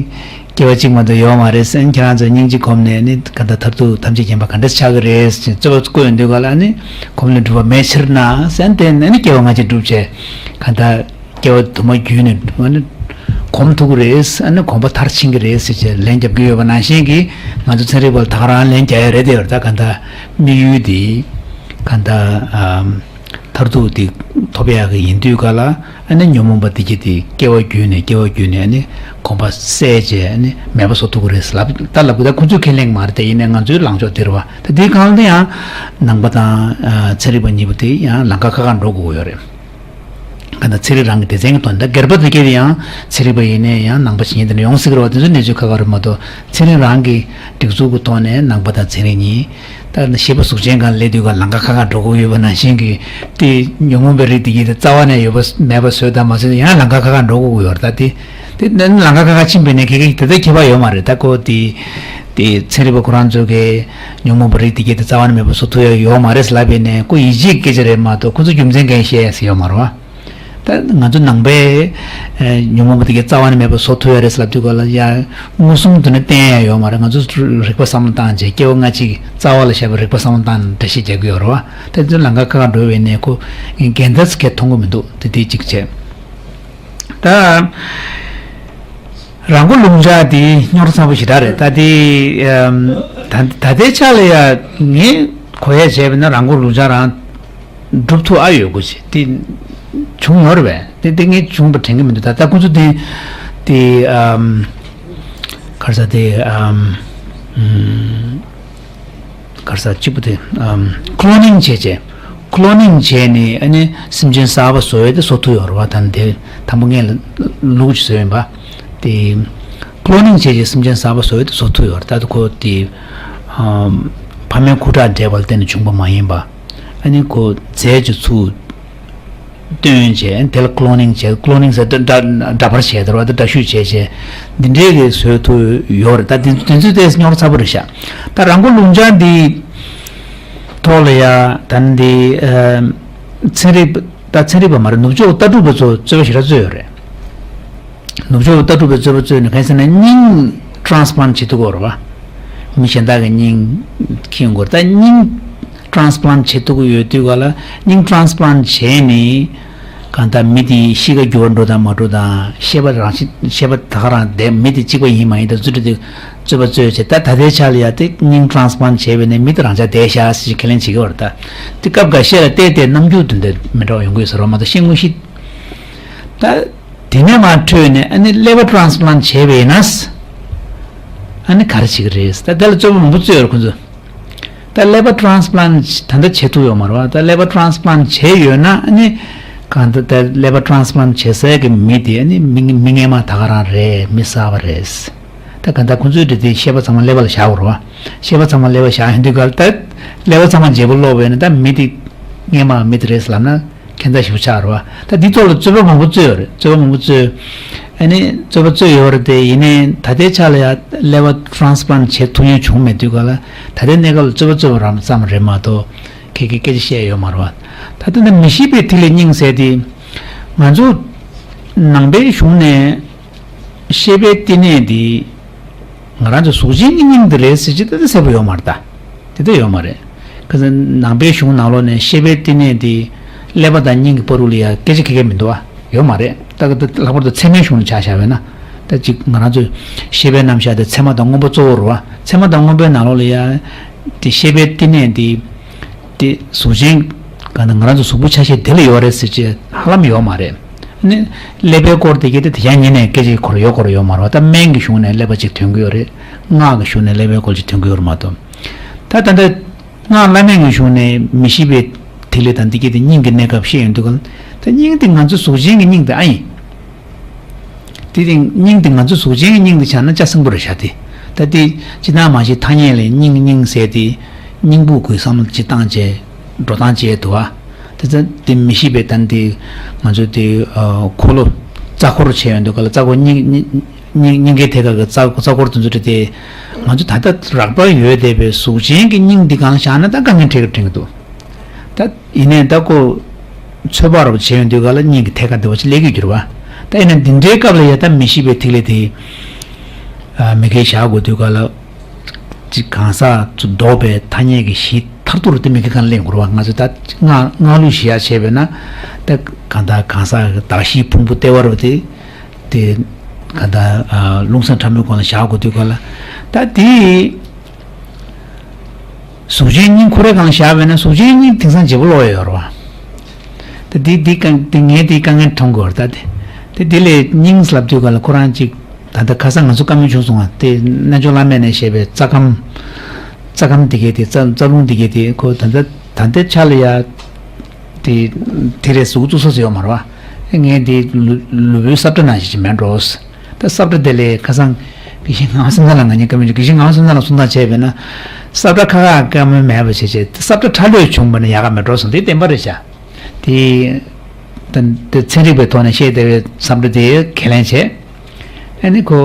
སྐྱེ་བ་གཅིག་མ་གཏོགས་ཡོད་མ་རེད་ཟེར། ཁྱེད་རང་ཚོ་སྙིང་རྗེ་གོམས་ནས་ཨ་ནི་ག་ད་མཐར་ཐུག་ཐམས་ཅད་མཁྱེན་པ་ག་འདྲ་ཆགས་ཀྱི་རེད་ཟེར་རྩོད་པ་བཀོད་ཡོང་དུས་ག་ལ་ཨ་ནི་གོམས་ལས་གྲུབ་པ་མེད་ཕྱིར་ན་ཟེར། དེ་ནས་ཨ་ནི་སྐྱེ་བ་སྔ་ཕྱི་སྒྲུབ་བྱས་ག་ད་སྐྱེ་བ་དུ་མ་བརྒྱུད་ནས་ཨ་ནི་གོམས་ཐུབ་ཀྱི་རེད། ཨ་ནི་གོམས་པ་མཐར་ཕྱིན་གྱི་རེད་ཟེར་བྱས་ལན་རྒྱབ་ཀྱི་ཡོད་པ་ནང་བཞིན་གྱི་ང་ཚོ་ཚན་རིག་པ་ལ་ད་ག་རང་ལན་རྒྱག་ཡ་རེད་དེ་ཡོད་ད་ག་ད་དམིགས་ཡུལ་དེ་ག་ད་ཨམ། མཐར་ཐུག་དེ་ཐོབ་ཡག་གི་ཡིན་དུས་ག་ལ་ཨ་ནི་ཉོན་མོངས་པ་དེ་གྱད་དེ་སྐྱེ་བ་བརྒྱུད་ནས་སྐྱེ་བ་བརྒྱུད་ནས་ཨ་ནི་གོམས་པ་བསལ་བྱས་ཨ་ནི་མེད་པ་བཟོ་ཐུབ་ཀྱི་རེད་ལབ་ད་ལབ་གི། ད་ཁོ་ཚོས་ཁས་ལེན་གྱི་མ་རེད། དེ་ཡིན་ནའི་ང་ཚོའི་ལངས་ཕྱོགས་དེ་རེད་བ། ད་དེའི་སྒང་ལ་ཡང་ནང་པ་དང་ཚན་རིག་པ་གཉིས་པོ་དེ་ཡང་ལམ་ཁ་ཁ་ཁ་འགྲོ་དགོས་ཀྱི་ཡོད་རེད། ག་ད་ཚན་རིག་རང་གི་སྡེ་ཚན་གྱི་ཐོག་ནས་ད་སྒེར་པ་དེ་གྱད་དེ་ཡང་ཚན་རིག་པ་ཡིན་ནའི་ཡང་ནང་པ་བྱེད་མཁན་དེ་འདྲ་ཡོང་སྲིད་ཀྱི་རེད་བ། དེ་ཚོའི་གནས་ཚུལ་ཁ་ཁ་རེད་མ་གཏོགས་ཚན་རིག་རང་གི་སྒྲིག་འཛུགས་ཀྱི་ཐོག་ནས་ནང་པ་དང་ཚན་རིག་གཉིས། ད་ནི་ཤེས་པ་གཟུགས་ཅན་སྒང་སླེབས་དུས་ག་ལམ་ཁ་ཁ་ཁ་འགྲོ་དགོས་ཡོད་པ་ནང་བཞིན་གྱི་དེ་ཉོན་མོངས་པའི་རིགས་དེ་གྱད་དེ་རྩ་བ་ནས་ཡོད་པ་མེད་པ་བཟོས་དང་མ་བཟོས་ཡང་ལམ་ཁ་ཁ་ཁ་འགྲོ་དགོས་ཀྱི་ཡོད་རེད། ད་དེ་དེ་ནི་ལམ་ཁ་ཁ་ཁ་ཕྱིན་པས་ནས་ཁྱེད་ཀྱིས་དེ་ལྟར་ཁྱད་པར་ཡོད་མ་རེད། ད་ཁོ་དེ་དེ་ཚན་རིག་པ་ཁོ་རང་ཚོ་གིས་ཉོན་མོངས་པའི་རིགས་དེ་གྱད་དེ་རྩ་བ་ནས་མེད་པ་བཟོ་ཐུབ་ཡ་ཡོད་མ་རེད་ལབ་པས་ནས་ཁོ་ཡིད་ཆེས་ཀྱི་སྐད་ཆ་རེད་མ་གཏོགས་ཁོ་ཚོ་རྒྱུ་མཚན་གང་བཤད་ཡ་ཟེར་ཡོད་མ་རེད་བ། ད་ང་ཚོ་ནང་པའི་ཨེ་ཉོན་མོངས་པ་དེ་གྱད་རྩ་བ་ནས་མེད་པ་བཟོ་ཐུབ་ཡ་རེད་ལབ་དུས་ག་ལ་ཡ་མངོན་སུམ་དུ་ནི་བསྟན་ཡ་ཡོད་མ་རེད། ང་ཚོ་རིག་པ་བསམ་བློ་བཏང་བྱས་སྐྱེ་བ་སྔ་ཕྱི་གི་རྩ་བ་ལ་བཞག་པའི་རིག་པ་བསམ་བློ་བཏང་ནས་འགྲེལ་བཤད་རྒྱག་གི་ཡོད་རེད་བ། ད་དེ་ཚོ་ལམ་ཁ་ཁ་ཁ་འགྲོ་བས་ནས་ཁོ་འགལ་ཟླ་ཟེར་མཁན་མཐོང་གི་མི་འདུག་དེ་དེ་གཅིག་བྱས། ད་རང་མགོ་རླུང་ལྕག་དེ་རྙོག་དྲ་ཚ་པོ་ཞེ་དྲག་རེད། ད་དེ་ཨམ་ད་ད་ལྟའི་ཆ་ལ་ཡ་ངས་གོ་ཡ་བྱས་པ་ན་རང་མགོ་རླུང་ལྕག་རང་སྒྲུབ་ཐུབ་ཨ་ཡོད་གོ་ཞེས་དེ་བྱུང་ཡོད་རེད་པས། དེ་དེ་ངས་བྱུང་བ་དྲན་གི་མི་འདུག་ད་ལྟ་ཁོ་ཚོ་དེ་དེ་ཨམ་ག་རེ་ཟེར་དེ་ཨམ་ཨམ། ག་རེ་ཟེར་གཅིག་པུ་དེ་ཨམ་ཁོ་ལོ་ནིང་བྱས་བྱས། ཁོ་ལོ་ནིང་བྱས་ནས་ཨ་ནི་སེམས་ཅན་གསར་པ་བཟོ་ཡས་དེ་བཟོ་ཐུབ་ཡོད་རེད་བ། ད་དེ་དང་པོ་ངས་ལུག་ཅིག་བཟོས་ཡིན་པ། དེ་ཁོ་ལོ་ནིང་བྱས་བྱས་སེམས་ཅན་གསར་པ་བཟོ་ཡས་དེ་བཟོ་ཐུབ་ཡོད་རེད། ད་དེ་ཁོ་དེ་ཨམ་ཕ་མའི་ཁུ་ཁྲག་འདྲེས་པ་ལ་བརྟེན་ནས་བྱུང་བ་མ་ཡིན་པ། ཨ་ནི་ཁོ་རྫས་ཀྱི་ཚུལ། བཏོན་བྱས་དེ་ལ་ཁོ་ལོ་ནིང་བྱས། ཁོ་ལོ་ནིང་ཟེར་དུས་འདྲ་འདྲ་པར་བྱས་དེ་རེད་བ། དེ་འདྲ་བཤུས་བྱས་བྱས་འདི་འདྲའི་གི་བཟོས་ཐུབ་ཡོད་རེད། ད་དེ་དེ་ཚོའི་ཐད་རྙོག་དྲ་ཚ་པོ་རེད་ཤག་ད་རང་མགོ་རླུང་ལྕག་འདིའི་ཐོག་ལ་ཡ་ད་ནི་འདི་ཨ་ཚན་རིག་པ་ད་ཚན་རིག་པ་མ་རེད། ནུབ་ཕྱོགས་ལྟ་གྲུབ་པ་ཚོ་རྩོད་པ་ཞེ་དྲག་རྩོད་ཡོད་རེད། ནུབ་ཕྱོགས་ལྟ་གྲུབ་པའི་རྩོད་པ་རྩོད་ནས་གང་ཟེར་ན་སྙིང་ཊ་རན་སི་པ་ལན་ཊི་བྱེད་ཐུབ་ཀྱི་ཡོད་རེད་བ། མི་གཞན་དག་གི་སྙིང་འཁྱེར་ཡོང་གི་ཡོད་རེད། ད་སྙིང་ཊ་རན་སི་པ་ལན་ཊི་བྱེད་ཐུབ་ཀྱི་ཡོད་དུས་ག་ལ་སྙིང་ཊ་རན་སི་པ་ལན་ཊི་བྱས་ནས་གང་ལྟར་མི་དེ་གཤིས་ཀ་འགྱུར་བ་འགྲོ་དང་མ་འགྲོ་དང་ཤེས་པ་རང་ཤེས་ཤེས་པ་ད་ག་རང་བསྡད་མི་དེ་གཅིག་པ་ཡིན་མ་ཡིན་དང་རྩོད་འགྲན་དེ་རྩོད་པ་རྩོད་བྱས། ད་ད་ལྟའི་ཆ་ལ་ཡ་དེ་སྙིང་ཊ་རན་སི་པ་ལན་ཊི་བྱས་པས་ནས་མི་དེ་རང་ཅག་བསྡད་ཤག་ཟེར་ཁས་ལེན་བྱེད་ཀྱི་ཡོད་རེད། ད་དེ་སྐབས་འགའ་ཤས་ལ་བལྟས་བལྟས་རྣམ་འགྱུར་དེ་འདྲ་མི་འདྲ་བ་ཡོང་གི་ཡོད་ས་རེད་བ། མ་གཏོགས་ཤེས་དངོས་གཞི་ད། དེ་ནས་མར་འཕྲོས་ནས་ཨ་ནི་ཀླད་པ་ཊ་རན་སི་པ་ལན་ཊི་བྱས་པ་ཡིན་ན། ཨ་ནི་ག་རེ་བྱེད་ཀྱི་རེད། ད་དེ་ལ་རྩོད་པ་མང་པོ་རྩོད་ཡོད་རེད་ཁོང་ཚོས། ད་ཀླད་པ་ཊ་རན་སི་པ་ལན་ཊི་ད་ལྟ་བྱེད་ཐུབ་ཡོད་མ་རེད་བ། ད་ཀླད་པ་ཊ་རན་སི་པ་ལན་ཊི་བྱས་ཡོད་ན་ཨ་ནི་གང་ལྟར་ད་ཀླད་པ་ཊ་རན་སི་པ་ལན་ཊི་བྱེད་སའི་གི་མི་དེ་ཨ་ནི་མི་མི་སྔན་མ་ད་ག་རང་རེད། མི་གསར་པ་རེད། ད་གང་ལྟར་ཁོང་ཚོའི་འདི་དེ་ཤེས་པ་ཚང་མ་ཀླད་པ་ལ་བཞག་དགོས་རེད་བ། ཤེས་པ་ཚང་མ་ཀླད་པ་བཞག་ཡོང་དུས་ག་ལ་ད་ཀླད་པ་ཚང་མ་བརྗེ་པོ་སློག་པས་ན་ད་མི་དེ་སྔན་མ་མི་དེ་རེད་ལབ་ན། ཁྱད་མཚར་ཞིག་ཆགས་རེད་བ། ད་འདི་ཐོག་ལ་རྩོད་པ་མང་པོ་རྩོད་ཡོད་རེད། རྩོད་པ་མང་པོ་རྩོད། ཨ་ནི་རྩོད་པ་རྩོད་ཡོད་རེད་དེ། ཡིན་ནའི་ད་ལྟའི་ཆ་ལ་ཡ་ཀླད་པ་ཊ་རན་སི་པ་ལན་ཊི་བྱེད་ཐུབ་མཁན་བྱུང་མེད་དུས་ག་ལ་ད་ལྟའི་གནས་སྐབས་ལ་རྩོད་པ་རྩོད་པ་རང་ཙམ་རེད་མ་གཏོགས་ཁྱད་ཀྱི་སྐད་ཆ་བཤད་ཡོད་མ་རེད་བ། ད་ལྟ་ནི་མི་ཤེས་པའི་ཐིག་ལེ་སྙིང་ཟེར་དེ་ང་ཚོ་ནང་པའི་གཞུང་ནས་ཤེས་པའི་བསྟི་གནས་དེ་ང་རང་ཚོ་གཟུགས་ཅན་གྱི་སྙིང་དེ་རེད་ཟེར་གྱི་ད་ལྟ་གསལ་པོ་ཡོད་མ་རེད་ད། དེ་ལྟ་ཡོད་མ་རེད། ཁ་སང་ནང་པའི་གཞུང་ནང་ལོགས་ནས་ཤེས་པའི་བསྟི་གནས་འདི་ཀླད་པ་དང་སྙིང་གི་བར་དུ་ལ་ཡ་སྐད་ཆ་ཁ་ཁ་མི་འདུག་ཨ། ཡོད་མ་རེད། ད་ག་ད་ལྷག་པར་དུ་ཚད་མའི་གཞུང་ལ་ཆ་བཞག་པས་ན། ད་ཅིག་ང་རང་ཚོས་ཤེས་པའི་རྣམ་གཞག་དེ་ཚད་མ་དང་དངོས་པོ་གཙོ་བོ་རེད་བ། ཚད་མ་དང་དངོས་པོའི་ནང་ལོགས་ལ་ཡ་དེ་ཤེས་པའི་བསྟི་གནས་འདི་དེ་གཟུགས་ཅན་ག་ན་ང་རང་ཚོ་གཟུགས་པོ་ཆ་ཤས་དེ་ལ་ཡོད་རེད་ཟེར་ཅེས་ཧ་ལམ་ཡོད་མ་རེད། ནི་ཀླད་པའི་སྐོར་དེ་གས་དེ་དེ་ཡང་ཉིན་ནས་སྐད་ཆ་ཁོ་ར་ཡོད་ཁོ་ར་ཡོད་མ་རེད་བ། ད་སྨན་གྱི་གཞུང་ནས་ཀླད་པ་ཅིག་ཐོན་གི་ཡོད་རེད། སྔགས་ཀྱི་གཞུང་ནས་ཀླད་པའི་སྐོར་ཅིག་ཐོན་གི་ཡོད་རེད་མ་གཏོགས། ད་ད་ལྟ་སྔགས་བླ་མེད་ཀྱི་གཞུང་ནས་མི་ཤེས་པའི་ཐིག་ལེ་དང་འདི་གྱད་དེ་སྙིང་གི་གནས་སྐབས་བཤད་ཡོང་དུས་ག་ལ། ད་སྙིང་དེ་ང་ཚོ་གཟུགས་ཅན་གྱི་སྙིང་དེ་ཨ་ཡིན། དེ་རིང་སྙིང་དེ་ང་ཚོ་གཟུགས་ཅན་གྱི་སྙིང་དེ་ཆགས་ན་ལྕགས་སྲིན་པོ་རེད་ཤག་དེ། ད་དེ་སྤྱིར་བཏང་མ་གཞི་ཐ་སྙད་ལས་སྙིང་སྙིང་ཟེར་དེ་སྙིང་པོ་གི་བསམ་བློ་ཅིག་བཏང་བྱས་འགྲོ་སྟངས་བྱས་འདུག་བ། དེ་ཚོ་དེ་མི་ཤེས་པའི་དོན་དེ་ང་ཚོ་དེ་ཨ་འཁོར་ལོ་རྩ་འཁོར་བྱས་ཡོང་དུས་ག་ལ་རྩ་འཁོར་སྙིང་སྙིང་སྙིང་སྙིང་གའི་ཐད་ཀ་གི་རྩ་རྩ་འཁོར་དེ་ཚོ་དེ་དེ་ང་ཚོ་ད་ལྟ་རགས་པ་ཡོད་བསྡད་པའི་གཟུགས་ཅན་གྱི་སྙིང་འདི་གང་བཞག་ན་ད་དཀའ་ངལ་འཕྲད་ཀྱི་དྲན་གྱི་འདུག་ད། ཡིན་ནའི་ད་ཁོ་ཚོད་དཔག་རོབ་བྱས་ཡོང་དུས་ག་ལ་སྙིང་གི་ཐད་ཀ་འདི་བ་ཅིག་སླེབས་ཀྱི་འགྱུར་བ། ད་ཡིན་ན་འདི་འདྲའི་སྐབས་ལ་ཡ་ད་མི་ཤེས་པའི་ཐིག་ལེ་དེ་ཨ་མི་གེ་བཞག་དགོས་དུས་ག་ལ་ཅིག་གང་ཟག་ཚོ་ལྡོག་པའི་ཐ་སྙད་ཀྱི་གཞི་མཐར་ཐུག་རུ་དེ་མི་གེ་གང་སླེབས་འགྱུར་བ། ང་ཚོ་ད་སྔགས་སྔགས་ལུགས་ཤེས་ཡ་བྱས་པས་ན་ད་གང་ལྟར་གང་ཟག་གི་གདགས་གཞིའི་ཕུང་པོ་ལྟེ་བ་རུ་དེ་དེ་གང་ལྟར་ཨ་རླུང་སེམས་ཕྲ་མོའི་སྒོ་ལ་བཞག་དགོས་དུས་ག་ལ་ད་དེ། གཟུགས་ཅན་སྙིང་ཁོ་རའི་སྒང་བཞག་པས་ན་གཟུགས་ཅན་སྙིང་དེང་སང་བརྗེ་པོ་ལོག་ཡོད་རེད་བ། ད་འདི་འདི་དཀའ་འདི་ངས་འདི་དཀའ་ངལ་མཐོང་དགོས་རེད་ད་དེ། དེ་འདི་ལས་སྙིང་ལབ་དུས་ག་ལ་ཁོ་རང་གཅིག་ད་ལྟ་ཁ་སང་ང་ཚོ་བཀའ་མོལ་བྱུང་སོང་བ་དེ་རྣལ་འབྱོར་བླ་མས་ནས་བཤད་པའི་རྩ་ཁམས། རྩ་ཁམས་འདི་གས་དེ་རྩ་རྩ་རླུང་འདི་གས་དེ་ཁོ་ད་ལྟ་ད་ལྟའི་ཆ་ལ་ཡ། དེ་དེ་རེད་གཟུགས་བཙུགས་ས་ཟེར་ཡོད་མ་རེད་བ། ངས་འདི་ལུ་ལུས་པོའི་ས་བཀྲ་ནང་བཞིན་ཅིག་མེད་འགྲོ། ད་ས་བཀྲ་དེ་ལས་ཁ་སང་དགེ་བཤེས་ངག་དབང་སེང་བཟང་ལགས་ང་གཉིས་བཀའ་མོལ་བྱས། དགེ་བཤེས་ངག་དབང་སེང་བཟང་ལགས་གསུང་སྟངས་བྱས་པས་ན། ས་བཀྲ་ཁ་ཁ་བཀའ་མོལ་མེད་པ་བྱས་བྱས་ས་བཀྲ་ཁྲ་ལོས་བྱུང་བ་ན་ཡག་ག་མེད་འགྲོ་སོང་། དེ་བདེན་པ་རེད་ཤག་དེ་ད་དེ་ཚན་རིག་པའི་ཐོག་ནས་བཤད་བསྡད་པའི་ས་བཀྲ་དེ་ཁས་ལེན་བྱས། ཨ་ནི་ཁོ་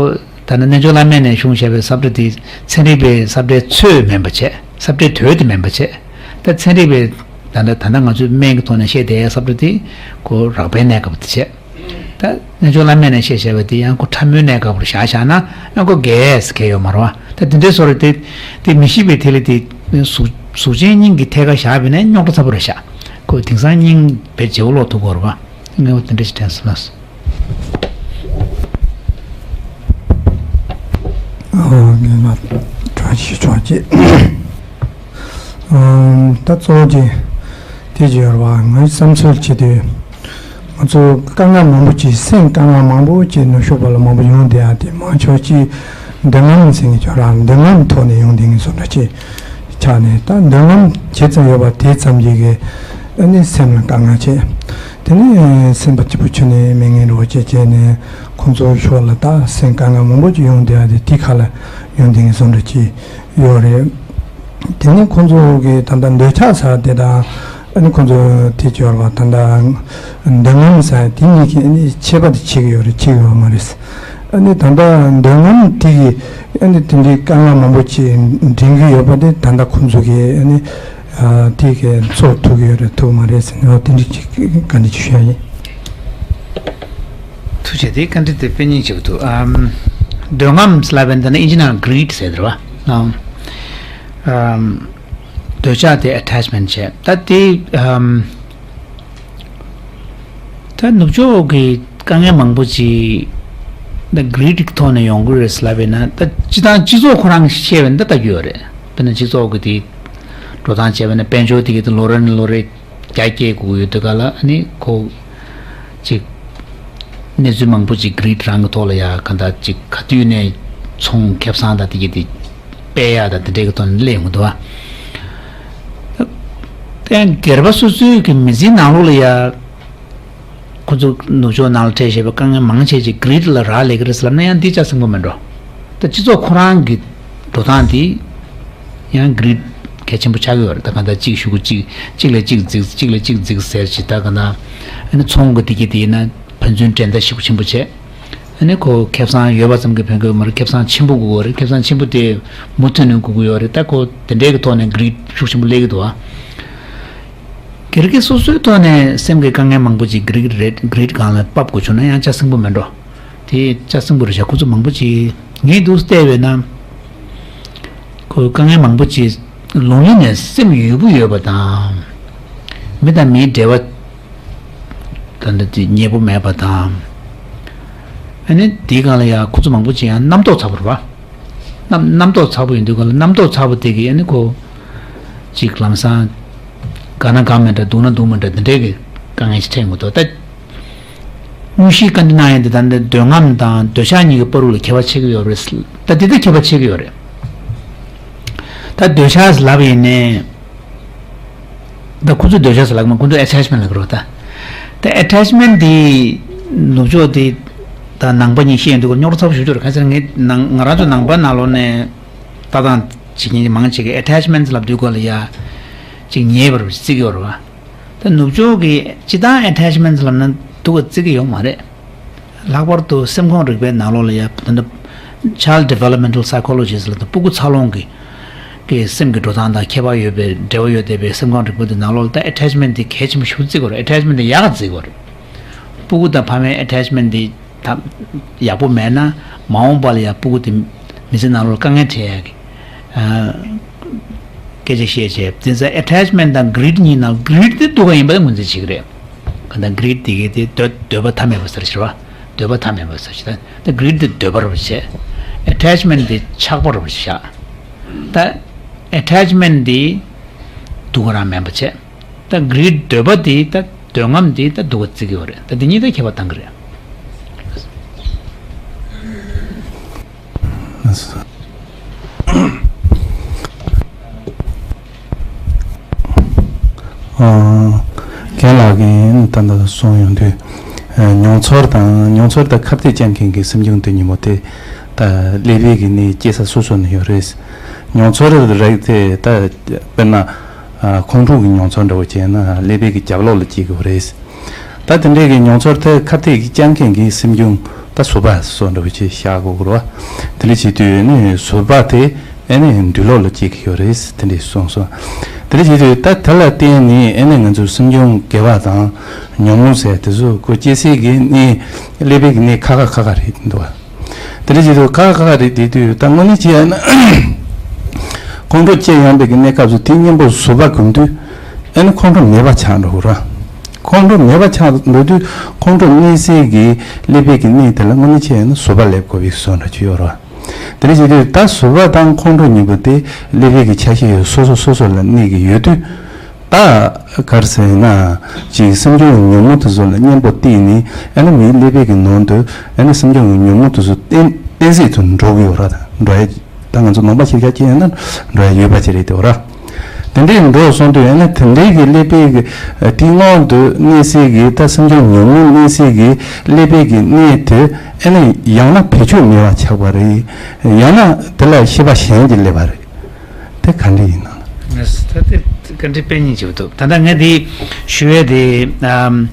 ད་ནི་རྣལ་འབྱོར་བླ་མས་ནས་གཞུང་བཞག་པའི་ས་བཀྲ་དེ་ཚན་རིག་པའི་ས་བཀྲའི་ཚོད་མིན་པ་བྱས། ས་བཀྲའི་དོད་དེ་མིན་པ་བྱས། ད་ཚན་རིག་པའི་ད་ལྟ་ད་ལྟ་ང་ཚོའི་སྨན་གྱི་ཐོག་ནས་བཤད་བསྡད་ཡ་ས་བཀྲ་དེ་ཁོ་རགས་པའི་གནས་སྐབས་དེ་བྱས། ད་རྣལ་འབྱོར་བླ་མས་ནས་བཤད་བཞག་པ་དེ་ཡང་ཁོ་ཕྲ་མོའི་གནས་སྐབས་རུ་བཞག་བཞག་ན་ཡང་ཁོ་རྒྱས་སུ་གས་ཡོད་མ་རེད་བ། ད་དེ་འདྲའི་བཟོ་རེད་དེ། དེ་མི་ཤེས་པའི་ཐིག་ལེ་དེ་གཟུགས་གཟུགས་ཅན་སྙིང་གི་ཐད་ཀ་བཞག་པས་ན་རྙོག་དྲ་ཚ་པོ་རེད་ཤག་ཁོ་དེང་སང་སྙིང་བེད་བྱེད་པོ་ལོག་ཐུག་གོ་རེད་བ། ངས་འོ་དེ་འདྲ་ཞིག་དྲན་སོང་ལགས། ཨོ་ངས་མ་དྲང་ཞིག་ཆོག་ཅེས། ཨམ། ད་གཙོ་བོ་དེ་དེ་བརྗོད་པ་ངའི་བསམ་ཚུལ་བྱེད་དུས། ང་ཚོ་དཀའ་ངལ་མང་པོ་ཅིག་སེམས་དཀའ་ངལ་མང་པོ་ཅིག་ནུབ་ཕྱོགས་པ་ལ་མང་པོ་ཡོང་བསྡད་ཡ་དེ་མང་ཆོག་ཅིག་འདོད་རྔམ་ཟེར་མཁན་ཅིག་ཡོད་ར། འདོད་རྔམ་ཐོག་ནས་ཡོང་བསྡད་མཁན་བཟོ་འདྲ་ཅིག་ཆགས་ནས། ད་འདོད་རྔམ་ཇི་ཙམ་ཡོད་པ་དེ་ཙམ་གྱིས་གི་ཨ་ནི་སེམས་ལ་དཀའ་ངལ་ཆེ། དེ་ནས་སེམས་པ་སྐྱིད་པོ་ཁྱོན་ནས་མེད་མཁན་འདྲ་བོ་ཅིག་བྱས་ནས་ཁོང་ཚོའི་ཕྱོགས་ལ་ད་སེམས་དཀའ་ངལ་མང་པོ་ཅིག་ཡོང་བསྡད་ཡ་དེ་དེ་ཁ་ལ་ཡོང་བསྡད་མཁན་བཟོ་འདྲ་ཅིག་ཡོད་རེད། དེ་ནས་ཁོང་ཚོ་གི་ད་ལྟ་འདོད་ཆགས་ཟེར་དེ་དང་། ཨ་ནི་ཁོང་ཚོ་དེ་སྦྱོར་བ་ད་ལྟ་འདོད་རྔམ་ཟེར་དེ་གཉིས་ཀྱི་ཨ་ནི་ཁྱད་པར་དེ་ཕྱེ་གི་ཡོད་རེད། ཕྱེ་གི་ཡོད་མ་རེད། ཨ་ནི་ད་ལྟ་འདོད་རྔམ་དེ་གི་ཨ་ནི་དེ་འདྲའི་དཀའ་ངལ་མང་པོ་ཅིག་འདྲེན་གི་ཡོད་པ་དེ་ད་ལྟ་ཁོང་ཚོ་གི་ཨ་ནི་དེ་གི་ཚོར་ཐུབ་ཀྱི་ཡོད་རེད་ཐུབ་མ་རེད་ཟེར་ནས་དེ་འདྲའི་ཅིག་བཀའ་འདྲི་ཅིག་ཞུ་ཡ་ཡིན། ཐུགས་རྗེ་ཆེ། བཀའ་འདྲི་དེ་དཔེ་སྙིང་རྗེ་པོ་འདུག་ཨམ། འདོད་རྔམ་ལབ་པའི་འདི་ནི་ཨིན་ཇི་ནང་greed་ཟེར་དེ་རེད་བ། ཨམ། འདོད་ཆགས་དེ་attachment་བྱས། ད་དེ་ཨམ། ད་ནུབ་ཕྱོགས་ཀྱི་དཀའ་ངལ་མང་པོ་ཅིག་ད་greed་གི་ཐོག་ནས་ཡོང་གི་རེད་ལབ་པས་ན། ད་སྤྱི་བཏང་སྤྱི་ཚོགས་ཁོ་རང་གིས་བཤད་པས་ན་ད་ལྟ་རྒྱུ་ཡོད་རེད། དཔེར་ན་སྤྱི་ཚོགས་ཀྱི་དེ་འགྲོ་སྟངས་བྱས་པས་ན་དཔལ་འབྱོར་དེ་གི་དེ་ལོ་རེ་ནས་ལོ་རེ་རྒྱ་སྐྱེད་དགོས་ཀྱི་ཡོད་དུས་ག་ལ་ཨ་ནི་ཁོ་ཅིག་གནས་ཚུལ་མང་པོ་ཅིག་greed་རང་གི་ཐོག་ལ་ཡ་ག་འདྲ་ཅིག་ག་དུས་ནས་ཚོང་ཁེ་བཟང་དང་དེ་གི་དེ་སྤེལ་ཡག་དང་དེ་འདྲའི་གི་ཐོག་ནས་སླེབས་ཡོང་གི་འདུག་བ། ད་སྒེར་པ་སོ་སོའི་གི་མི་ཚེའི་ནང་ལོགས་ལ་ཡ་ཁོ་ཚོ་ནུབ་ཕྱོགས་ནང་ལ་འཕྲད་བཞིན་པའི་དཀའ་ངལ་མང་ཆེ་ཅིག་greed་ལ་རག་ལས་ཀྱི་རེད་ཟེར་ལབ་ན་ཡང་འདི་ཅག་སེང་པོ་མིན་འགྲོ། ད་སྤྱི་ཚོགས་ཁོ་རང་གི་འགྲོ་སྟངས་འདི་ཡང་greed་གལ་ཆེན་པོ་ཆགས་ཀྱི་ཡོད་རེད། ད་ག་འདྲ་གཅིག་ཞུ་གི་གཅིག་གཅིག་ལས་གཅིག་རྫིག་གཅིག་ལས་གཅིག་རྫིག་ཟེར་ཞིག་ད་ག་འདྲ་ཨ་ནི་ཚོང་གི་དེ་གི་དེ་ཡིན་ན་ཕན་ཚུན་འགྲན་ཟླ་ཞེ་པོ་ཆེན་པོ་བྱས། ཨ་ནི་ཁོ་ཁེ་བཟང་ཡོད་པ་ཙམ་གྱིས་ཕན་གྱི་ཡོད་མ་རེད། ཁེ་བཟང་ཆེན་པོ་དགོས་ཀྱི་ཡོད་རེད། ཁེ་བཟང་ཆེན་པོ་དེ་མུ་མཐུད་ནས་དགོས་ཀྱི་ཡོད་རེད། ད་ཁོ་དེ་འདྲའི་གི་ཐོག་ནས་greed་ཤུགས་ཆེན་པོ་སླེབས་ཀྱི་འདུག་ཨ། སྒེར་གྱི་སོ་སོའི་ཐོག་ནས་སེམས་ཀྱི་དཀའ་ངལ་མང་པོ་ཅིག་greed་རེད། greed་སྒང་ལ་ཕབ་དགོས་བྱུང་ན་ཡང་ཅག་སེང་པོ་མེད་འགྲོ། དེ་ཅག་སེང་པོ་རེད་ཤག་ཁོ་ཚོ་མང་པོ་ཅིག་ངས་འདུག་བལྟས་པས་ན། ཁོ་དཀའ་ངལ་མང་པོ་ཅིག་ལུང་ལིང་ནས་སེམས་ཡུལ་པོ་ཡོད་པ་དང་། མི་དང་མིའི་འབྲེལ་བ་ད་ལྟ་དེ་ཉེ་པོ་མེད་པ་དང་། ཨ་ནི་དེའི་སྒང་ལ་ཡང་ཁོ་ཚོ་མང་པོ་ཅིག་ཡང་རྣམ་རྟོག་ཚ་པོ་རེད་བ། རྣམ་རྣམ་རྟོག་ཚ་པོ་ཡིན་དུས་སྒང་ལ་རྣམ་རྟོག་ཚ་པོ་དེ་གིས་ཨ་ནི་ཁོ་ཅིག་ལམ་སང་དགའ་ན་དགའ་མེད་འདྲ་སྡུག་ན་སྡུག་མེད་འདྲ་དེ་འདྲའི་གི་དཀའ་ངལ་ཞིག་འཕྲད་ཡོང་གི་འདུག་ད་དངོས་གཞིའི་བཀའ་འདྲི་གནང་ཡ་འདི་ད་ལྟ་འདོད་རྔམ་དང་འདོད་ཆགས་གཉིས་ཀྱི་བར་ལ་ཁྱད་པར་ཕྱེ་གི་ཡོད་རེད། ད་འདི་ད་ཁྱད་པར་ཕྱེ་གི་ཡོད་རེད། ད་འདོད་ཆགས་ལབ་ཡིན་ནའི། ད་ཁོ་ཚོས་འདོད་ཆགས་ཟེར་ལབ་མ། ཁོ་ཚོས་attachment་ལབ་ཀྱི་རེད་ད། ད་attachment་འདི་ནུབ་ཕྱོགས་དེ་ ད་ནང་པ་གཉིས་བཤད་ཡོང་དུས་སྐོར་རྙོག་དྲ་ཚ་པོ་ཞིག་འདུག་ར། གང་ཟེར་ངས་ནང་ང་རང་ཚོ་ནང་པ་ནང་ལོགས་ནས་ལྟ་སྟངས་བྱེད་མཁན་མང་ཆེ་གིས་attachment ལབ་དུས་སྐོར་ལ་ཡ་ཅིག་ཉེས་པར་བརྩི་གི་ཡོད་རེད་བ། ད་ནུབ་ཕྱོགས་ཀྱི་སྤྱིར་བཏང་attachment ལབ་ན་སྡུག་ག་བརྩི་གི་ཡོད་མ་རེད། ལྷག་པར་དུ་སེམས་ཁམས་རིག་པའི་ནང་ལོགས་ལ་ཡ་ད་ལྟ་child developmental psychologist ལབ་ད་སྤུ་གུ་འཚར་ལོངས་ཀྱི་གི་སེམས་ཀྱི་འགྲོ་སྟངས་དང་ཁྱད་པར་ཡོད་པའི་འབྲེལ་བ་ཡོད་བསྡད་པའི་སེམས་ཁམས་རིག་པ་དེ་ནང་ལོགས་ལ་ད་attachment དེ་གལ་ཆེན་པོ་ཞིག་བརྩི་དགོས་རེད། attachment དེ་ཡག་ག་བརྩི་དགོས་རེད། སྤུ་གུ་དང་ཕ་མའི་attachment དེ་ད་ཡག་པོ་མེད་ན་མ་འོངས་པ་ལ་ཡང་སྤུ་གུ་དེ་མི་ཚེ་ནང་ལོགས་དཀའ་ངལ་འཕྲད་ཡག་གི་ཨ་སྐད་ཆ་བཤད་བྱས། དེ་ཚོ་attachment དང་greed གཉིས་ནང་greed དེ་སྡུག་ག་ཡིན་པ་ངོས་འཛིན་བྱེད་ཀྱི་རེད། གང་ལྟར་greed དེ་གའི་དེ་འདོད་འདོད་པ་མཐའ་མེད་པ་ཟེར་ཞེས་པ། འདོད་པ་མཐའ་མེད་པ་ཟེར་ཞེས་པ། ད་greed དེ་འདོད་པ་རེད་བྱས། attachment དེ་ཆགས་པ་རེད་བྱས། ད་attachment དེ་སྡུག་ག་རང་མིན་པ་བྱས། ད་greed འདོད་པ་དེ་ད་འདོད་རྔམ་དེ་ད་སྡུག་ག་བརྩི་གི་ཡོད་རེད། ད་དེ་གཉིས་ད་ཁྱད་པར་གཏང་གི་རེད། ཨ། རྒན་ལགས་ཀྱིས་ད་ལྟ་གསུངས་ཡོང་དུས། ཨ། མྱོང་ཚོར་དང་མྱོང་ཚོར་དང་ཁ་གཏད་བཅག་མཁན་གྱི་སེམས་བྱུང་དེ་ཉིན་མོ་དེ་ད་ཀླད་པའི་གི་གནས་སྐྱེ་ས་སོ་སོ་ནས་ཡོད་རེད། མྱོང་ཚོར་རེད་དེ་ད་དཔེར་ན། ཨ། ཁོང་ཁྲོ་གི་མྱོང་ཚོར་འདྲ་བོ་བྱས་ན་ཀླད་པའི་གི་རྒྱབ་ལོགས་ལ་སྐྱེ་གི་ཡོད་རེད། ད་དེ་འདྲའི་གི་མྱོང་ཚོར་དེ་ཁ་གཏད་ཀྱི་བཅག་མཁན་གྱི་སེམས་བྱུང་ད་ཟུར་པ་སོགས་འདྲ་བོ་ཅིག་བཞག་དགོས་ཀྱི་རེད་བ། དེ་འདྲ་བྱེད་དུས་ནི་ཟུར་པ་དེ་ཨེ་ནི་མདུན་ལོགས་ལ་སྐྱེ་གི་ཡོད་རེད། དེ་འདྲ་གསུངས་སོང་། དེ་འདྲ་བྱེད་དུས་ད་དེ་ལ་བརྟེན་ནས་ཨེ་ནི་ང་ཚོའི་སེམས་བྱུང་དགེ་བ་དང་ཉོན་མོངས་ཟེར་དེ་ཚོ་ཁོ་སྐྱེ་སའི་གི་གནས་ཀླད་པའི་གི་གནས་ཁག་ཁག་ཁག་ཁག་རེད་འདུག་བ། དེ་འདྲ་བྱེད་དུས་ཁག་ཁག་ཁག་རེད་དེ་དུས་ད་དངོས་གནས་བྱས་ན་ཁོང་ཁྲོ་སྐྱེ་ཡོང་པའི་གི་གནས་སྐབས་སུ་དེ་གཉེན་པོ་ཟུར་པ་གོམས་དུས་ཨེ་ནི་ཁོང་ཁྲོ་མེད་པ་ཆགས་འགྲོ་གི་རེད། ཁོང་ཁྲོ་མེད་པ་ཆགས་འགྲོ་དུས་ཁོང་ཁྲོ་གནས་སའི་གི་ཀླད་པའི་གི་གནས་དེ་ལ་དངོས་གནས་བྱས་ན་ཟུར་པ་སླེབས་དགོས་པའི་བཟོ་འདྲ་ཅིག་ཡོད་རེད། དེ་འདྲ་བྱེད་དུས་ད་ཟུར་པ་དང་ཁོང་ཁྲོ་གཉིས་པོ་དེ་ཀླད་པའི་གི་ཆ་ཤས་ཡོད་སོ་སོ་སོ་སོ་ལ་གནས་ཀྱི་ཡོད་དུས། ད་ག་རེ་ཟེར་ན། ཅིག་སེམས་བྱུང་གི་ཉོན་མོངས་དེ་ཚོ་ལ་གཉེན་པོ་བརྟེན་ནས་ཨ་ནི་མིའི་ཀླད་པའི་གི་ནང་དུ་ཨ་ནི་སེམས་བྱུང་གི་ཉོན་མོངས་དེ་ཚོ་བརྟན་བརྟན་སྲིད་དུ་འགྲོ་གི་ཡོད་རེད། འགྲོ་ཡ་ད་ང་ཚོ་ནང་པ་ཤེས་བྱ་ཅིག་ཡིན་ན་འགྲོ་ཡ་ཡོད་པ་ཅིག་རེད་དེ་རེད། དེ་འདྲའི་འགྲོ་སོང་དུས་ཨ་ནི་དེ་འདྲའི་གི་ཀླད་པའི་གི་དེའི་སྔོན་དུ་གནས་སའི་གི་ད་སེམས་བྱུང་ཉོན་མོངས་གནས་སའི་གི་ཀླད་པའི་གི་གནས་དེ་ཨ་ནི་ཡང་ན་བེད་སྤྱོད་མེད་པ་ཆགས་པ་རེད། ཡང་ན་དེ་ལ་ཤེས་པ་གཞན་གྱིས་སླེབས་པ་རེད། དེ་ག་འདྲ་ཡིན་ནམ། ད་དེ་བཀའ་འདྲི་དཔེ་སྙིང་རྗེ་པོ་འདུག་ད་ལྟ་ངས་འདི་ཞུ་ཡས་དེ། ཨམ།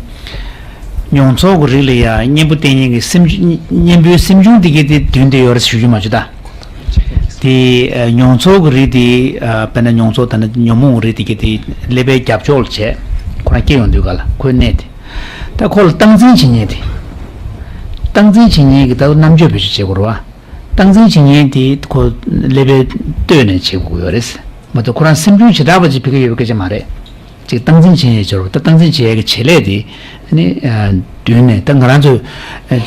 མྱོང་ཚོར་གྱི་རིགས་ལ་ཡང་གཉེན་པོ་བསྟེན་མཁན་གྱི་སེམས། གཉེན་པོའི་སེམས་བྱུང་དེ་གའི་དེ་མདུན་དེ་ཡོད་རེད་ཞུ་རྒྱུ་མ་བྱུང་ད། དེ་ཨ། མྱོང་ཚོར་གྱི་རིགས་དེ། ཨ། དཔེར་ན་མྱོང་ཚོར་དང་ཉོན་མོངས་རིགས་དེ་གའི་དེ་ཀླད་པའི་རྒྱབ་ཕྱོགས་ལ་བྱས། ཁོ་རང་སྐྱེ་ཡོང་དུས་ག་ལ་ཁོའི་གནས་དེ། ད་ཁོ་ལ་སྟངས་འཛིན་བྱེད་མཁན་དེ། སྟངས་འཛིན་བྱེད་མཁན་གྱི་ད་རྣམ་དཔྱོད་བེད་སྤྱོད་བྱེད་དགོས་རེད་བ། སྟངས་འཛིན་བྱེད་མཁན་དེ་ཁོ་ཀླད་པའི་སྟོད་ནས་བྱེད་དགོས་ཀྱི་ཡོད་རེད། མ་གཏོགས་ཁོ་རང་སེམས་བྱུང་བྱེ་བྲག་པ་ཅིག་ཕ་གི་ཡོད་པའི་སྐད་ཆ་མ་རེད། ཅིག་སྟངས་འཛིན་བྱེད་མཁན་ཡོད་ཀྱི་རེད་བ། ད་སྟངས་འཛིན་བྱེད་ཡས་ཀྱི་བྱེད་ལས་དེ་ནི་མདུན་ནས་ད་ང་རང་ཚོས་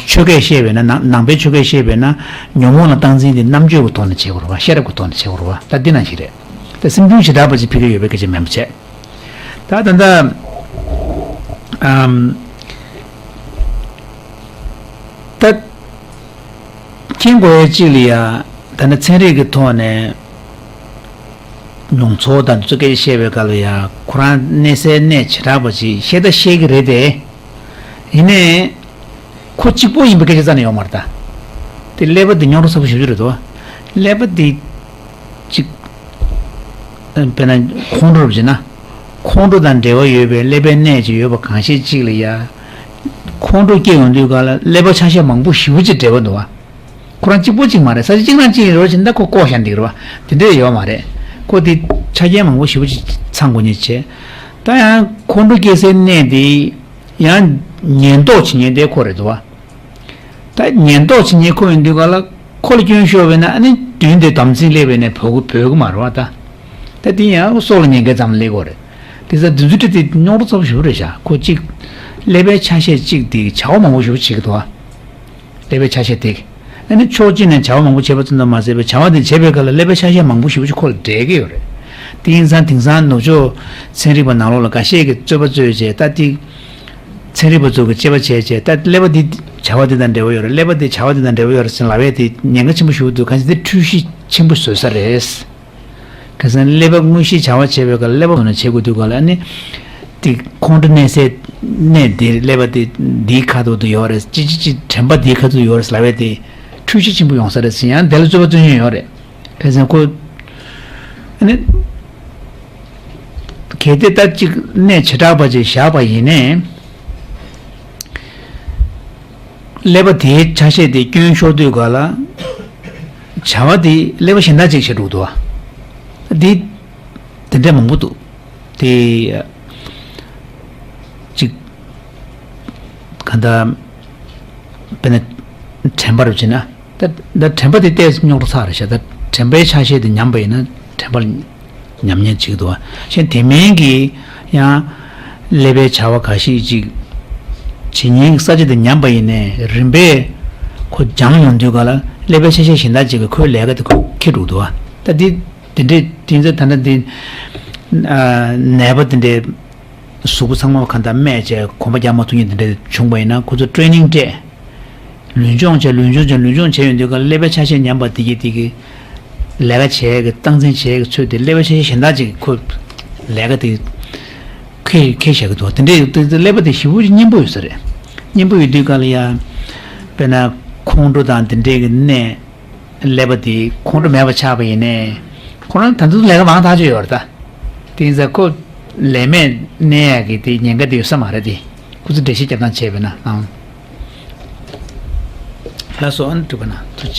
ཆོས་སྐད་བཤད་པས་ན། ནང་ནང་པའི་ཆོས་སྐད་བཤད་པས་ན་ཉོན་མོངས་ལ་སྟངས་འཛིན་དེ་རྣམ་དཔྱོད་ཀྱི་ཐོག་ནས་བྱེད་དགོས་རེད་བ། ཤེས་རབ་ཀྱི་ཐོག་ནས་བྱེད་དགོས་རེད་བ། ད་འདི་ནང་བཞིན་རེད། ད་སེམས་བྱུང་བྱེ་བྲག་པ་ཅིག་ཕ་གི་ཡོད་པའི་སྐད་ཆ་མིན་པ་བྱས། ད་ད་ལྟ་ཨམ། ད་མཁྱེན་དགོས་ཡ་གཅིག་ལ་ཡ། ད་ནི་ཚན་རིག་གི་ཐོག་ནས་མྱོང་ཚོར་དང་དེ་ཚོ་སྐད་ཆ་བཤད་པའི་སྐབས་ལ་ཡ། ཁོ་རང་གནས་སའི་གནས་བྱེ་བྲག་པ་ཅིག་བཤད་ད་བཤད་ཀྱི་རེད་དེ། ཡིན་ནའི་ཁོ་གཅིག་པོ་ཡིན་པའི་སྐད་ཆ་རྩ་ནས་ཡོད་མ་རེད་ད། དེ་ཀླད་པ་དེ་རྙོག་དྲ་ཚ་པོ་ཞེ་པོ་ཅིག་རེད་དོ། ཀླད་པ་དེ་གཅིག་དཔེར་ན་ཁོང་ཁྲོ་བྱས་ན། ཁོང་ཁྲོ་དང་འབྲེལ་བ་ཡོད་པའི་ཀླད་པའི་གནས་ཅིག་ཡོད་པ་གང་ཤེས་གཅིག་ལ་ཡ། ཁོང་ཁྲོ་སྐྱེ་ཡོང་དུས་ག་ལ་ཀླད་པ་ཆ་ཤས་མང་པོ་ཞེ་པོ་ཅིག་འབྲེལ་བ་འདུག་བ། ཁོ་རང་གཅིག་པོ་གཅིག་མ་རེད། ས་ཆ་གཅིག་རང་གཅིག་ཡིན་རོགས་བྱས་ན་ད་ཁོ་ལྐོག་བཞག་འདུག་རེད་བ། དེ་འདྲ་ཡོད་མ་རེད། ཁོ་དེ་ཆ་རྐྱེན་མང་པོ་ཞེ་པོ་ཅིག་ཚང་དགོས་ཉེན་ཆེ། ད་ཡང་ཁོང་ཁྲོ་སྐྱེ་སའི་གནས་དེ་ཡང་ཉེན་རྟོག་བྱེད་ཉེན་དེ་ཁོ་རེད་འདུག་བ། ད་ཉེན་རྟོག་བྱེད་མཁན་ཁོ་ཡིན་དུས་ག་ལ་ཁོ་ལ་སྐྱོན་ཤོར་བས་ན་ཨ་ནི་མདུན་དེ་དམ་ཚིག་སླེབས་པས་ན་བོ་གི་བོ་གི་མ་རེད་བ་ད། ད་དེ་ཡང་སྲོག་ལ་ཉེན་ཁའི་ཙམ་སླེབས་ཀྱི་རེད། དེ་ཚ་དུས་ཚོད་དེ་རྙོག་དྲ་ཚ་པོ་ཞེ་པོ་རེད་ཤག་ཁོ་གཅིག་ཀླད་པའི་ཆ་ཤས་གཅིག་དེ་བྱ་བ་མང་པོ་ཞེ་པོ་བྱེད་ཀྱི་འདུག་ཨ། ཀླད་པའི་ཆ་ཤས་དེ། ཨ་ནི་ཕྱོགས་གཅིག་ནས་བྱ་བ་མང་པོ་བྱེད་པ་ཙམ་དུ་མ་ཟད་པའི་བྱ་བ་དེ་བྱེད་པའི་སྐབས་ལ་ཀླད་པའི་ཆ་ཤས་མང་པོ་ཞེ་པོ་ཞིག་ཁོ་ལ་འབྲེལ་གྱི་ཡོད་རེད། དེ་ཡིན་ཙང་དེང་སང་ནུབ་ཕྱོགས་ཚན་རིག་པ་ནང་ལོགས་ལ་འགའ་ཤས་ཀྱིས་རྩོད་པ་རྩོད་བྱས་ད་དེ། ཚན་རིག་པ་ཚོ་གིས་དཔྱད་པ་བྱས་བྱས་ད་ཀླད་པ་འདི་བྱ་བ་འདི་དང་འབྲེལ་བ་ཡོད་རེད། ཀླད་པ་འདི་བྱ་བ་འདི་དང་འབྲེལ་བ་ཡོད་རེད་ཟེར་ལབ་ཡས་དེ་ཉེན་ཁ་ཆེན་པོ་ཞིག་འདུག་གང་ཞིག་འདི་འཁྲུལ་གཞི་ཆེན་པོ་བཟོས་ས་རེད། གང་ཟེར་ན་ཀླད་པ་དངོས་གཞིའི་བྱ་བ་བྱེད་པའི་སྐབས་ཀླད་པ་ནང་ནས་བྱེད་དགོས་དུས་སྐབས་ལ་ཨ་ནི། དེ་ཁོང་ཁྲོ་གནས་སའི་གནས་དེ་ཀླད་པ་དེ་འདིའི་ཁ་ཐོག་ཏུ་ཡོད་རེད། ཅི་ཅི་ཅི་དྲན་པ་འདིའི་ཁ་ཐོག་ཏུ་ཡོད་རེད་ལབ་པ་དེ་འཁྲུལ་གཞི་ཆེན་པོ་ཡོང་ས་རེད་ཟེར། ཡང་དེ་ལ་རྩོད་པ་རྩོད་མཁན་ཡོད་རེད། ཕལ་ཆེར་ཁོ་ཨ་ནི་གལ་ཏེ་ད་ཅིག་གནས་བྱེ་བྲག་པ་ཅིག་བཞག་པ་ཡིན་ནའི། ཀླད་པ་དེའི་ཆ་ཤས་དེ་སྐྱོན་ཤོར་དུས་ག་ལ། བྱ་བ་དེ་ཀླད་པ་གཞན་དག་ཅིག་བྱེད་འགྲོ་འདུག་བ། འདི་དེ་འདྲ་མང་པོ་འདུག། དེ་ཅིག་ག་འདྲ་དཔེར་ན་དྲན་པ་རུ་བྱེད་ན། ད་ད་དྲན་པ་དེ་ཏོག་ཙམ་རྙོག་དྲ་ཚ་རེད་ཤག། ད་དྲན་པའི་ཆ་ཤས་དེ་ཉམས་པ་ཡིན་ན་དྲན་པ་ཉམས་ཉེན་བྱེད་ཀྱི་འདུག་བ། གཞན་དེ་མིན་གྱི་ཡང་ཀླད་པའི་བྱ་བ་འགའ་ཞིག་ཅིག་བྱེད་ཉེན་གྱི་ས་ཆ་དེ་ཉམས་པ་ཡིན་ནའི་རིམ་པས་ཁོ་སྦྱངས་ཡོང་དུས་ག་ལ་ཀླད་པའི་ཆ་ཤས་གཞན་དག་ཅིག་གིས་ཁོའི་ལས་ཀ་དེ་ཁོས་འཁྱེར་འགྲོ་གི་འདུག་བ། ད་འདི་དེ་འདྲའི་དེ་ཚོ་ད་ལྟ་འདི་ནད་པ་དེ་འདྲའི་གཟུགས་པོ་ཚང་མ་གང་ལྟར་རྨས་བྱས་གོམ་པ་རྒྱག་མ་ཐུབ་མཁན་དེ་འདྲ་བྱུང་པ་ཡིན་ན་ཁོ་ཚོ་ཊེ་རེ་ནིང་སྤྲད། ལུས་སྦྱོང་བྱས་ལུས་སྦྱོང་བྱས་ལུས་སྦྱོང་བྱས་ཡོང་དུས་ཀ་ཀླད་པའི་ཆ་ཤས་ཉམས་པ་དེ་གིས་དེ་གིས་ལས་ཀ་བྱས་ཀྱི་རྟགས་མཚན་བྱས་ཀྱི་ཚོད་དེ་ཀླད་པའི་ཆ་ཤས་གཞན་དག་ཅིག་ཁོ་ལས་ཀ་དེ་ཁེ་ཁེ་བཞག་གི་འདུག། དེ་འདྲའི་དེ་དེ་ཀླད་པ་དེ་ཞེ་པོ་ཅིག་སྙན་པོ་ཡོད་ས་རེད། སྙན་པོ་ཡོད་དུས་ཀ་ལ་ཡ་དཔེར་ན་ཁོང་ཁྲོ་དང་དེ་འདྲའི་གི་གནས། ཀླད་པ་དེ་ཁོང་ཁྲོ་མེད་པ་ཆགས་པ་ཡིན་ནའི། ཁོ་རང་ད་དུང་ལས་ཀ་མང་ཐག་ཆོད་ཡོད་རེད་ད། དེ་ཡིན་ཙང་ཁོ་ལས་མེད་གནས་ཡག་གི་དེ་ཉེན་ཁ་དེ་ཡོད་ས་མ་རེད་དེ། ཁོ་ཚོ་འགྲེལ་བཤད་རྒྱབ་སྟངས་བྱས་པས་ན་ཨང་། ལགས་སོ། ཨ་ནི་འགྲུབ་པ་ན་ཐུགས་རྗེ་ཆེ།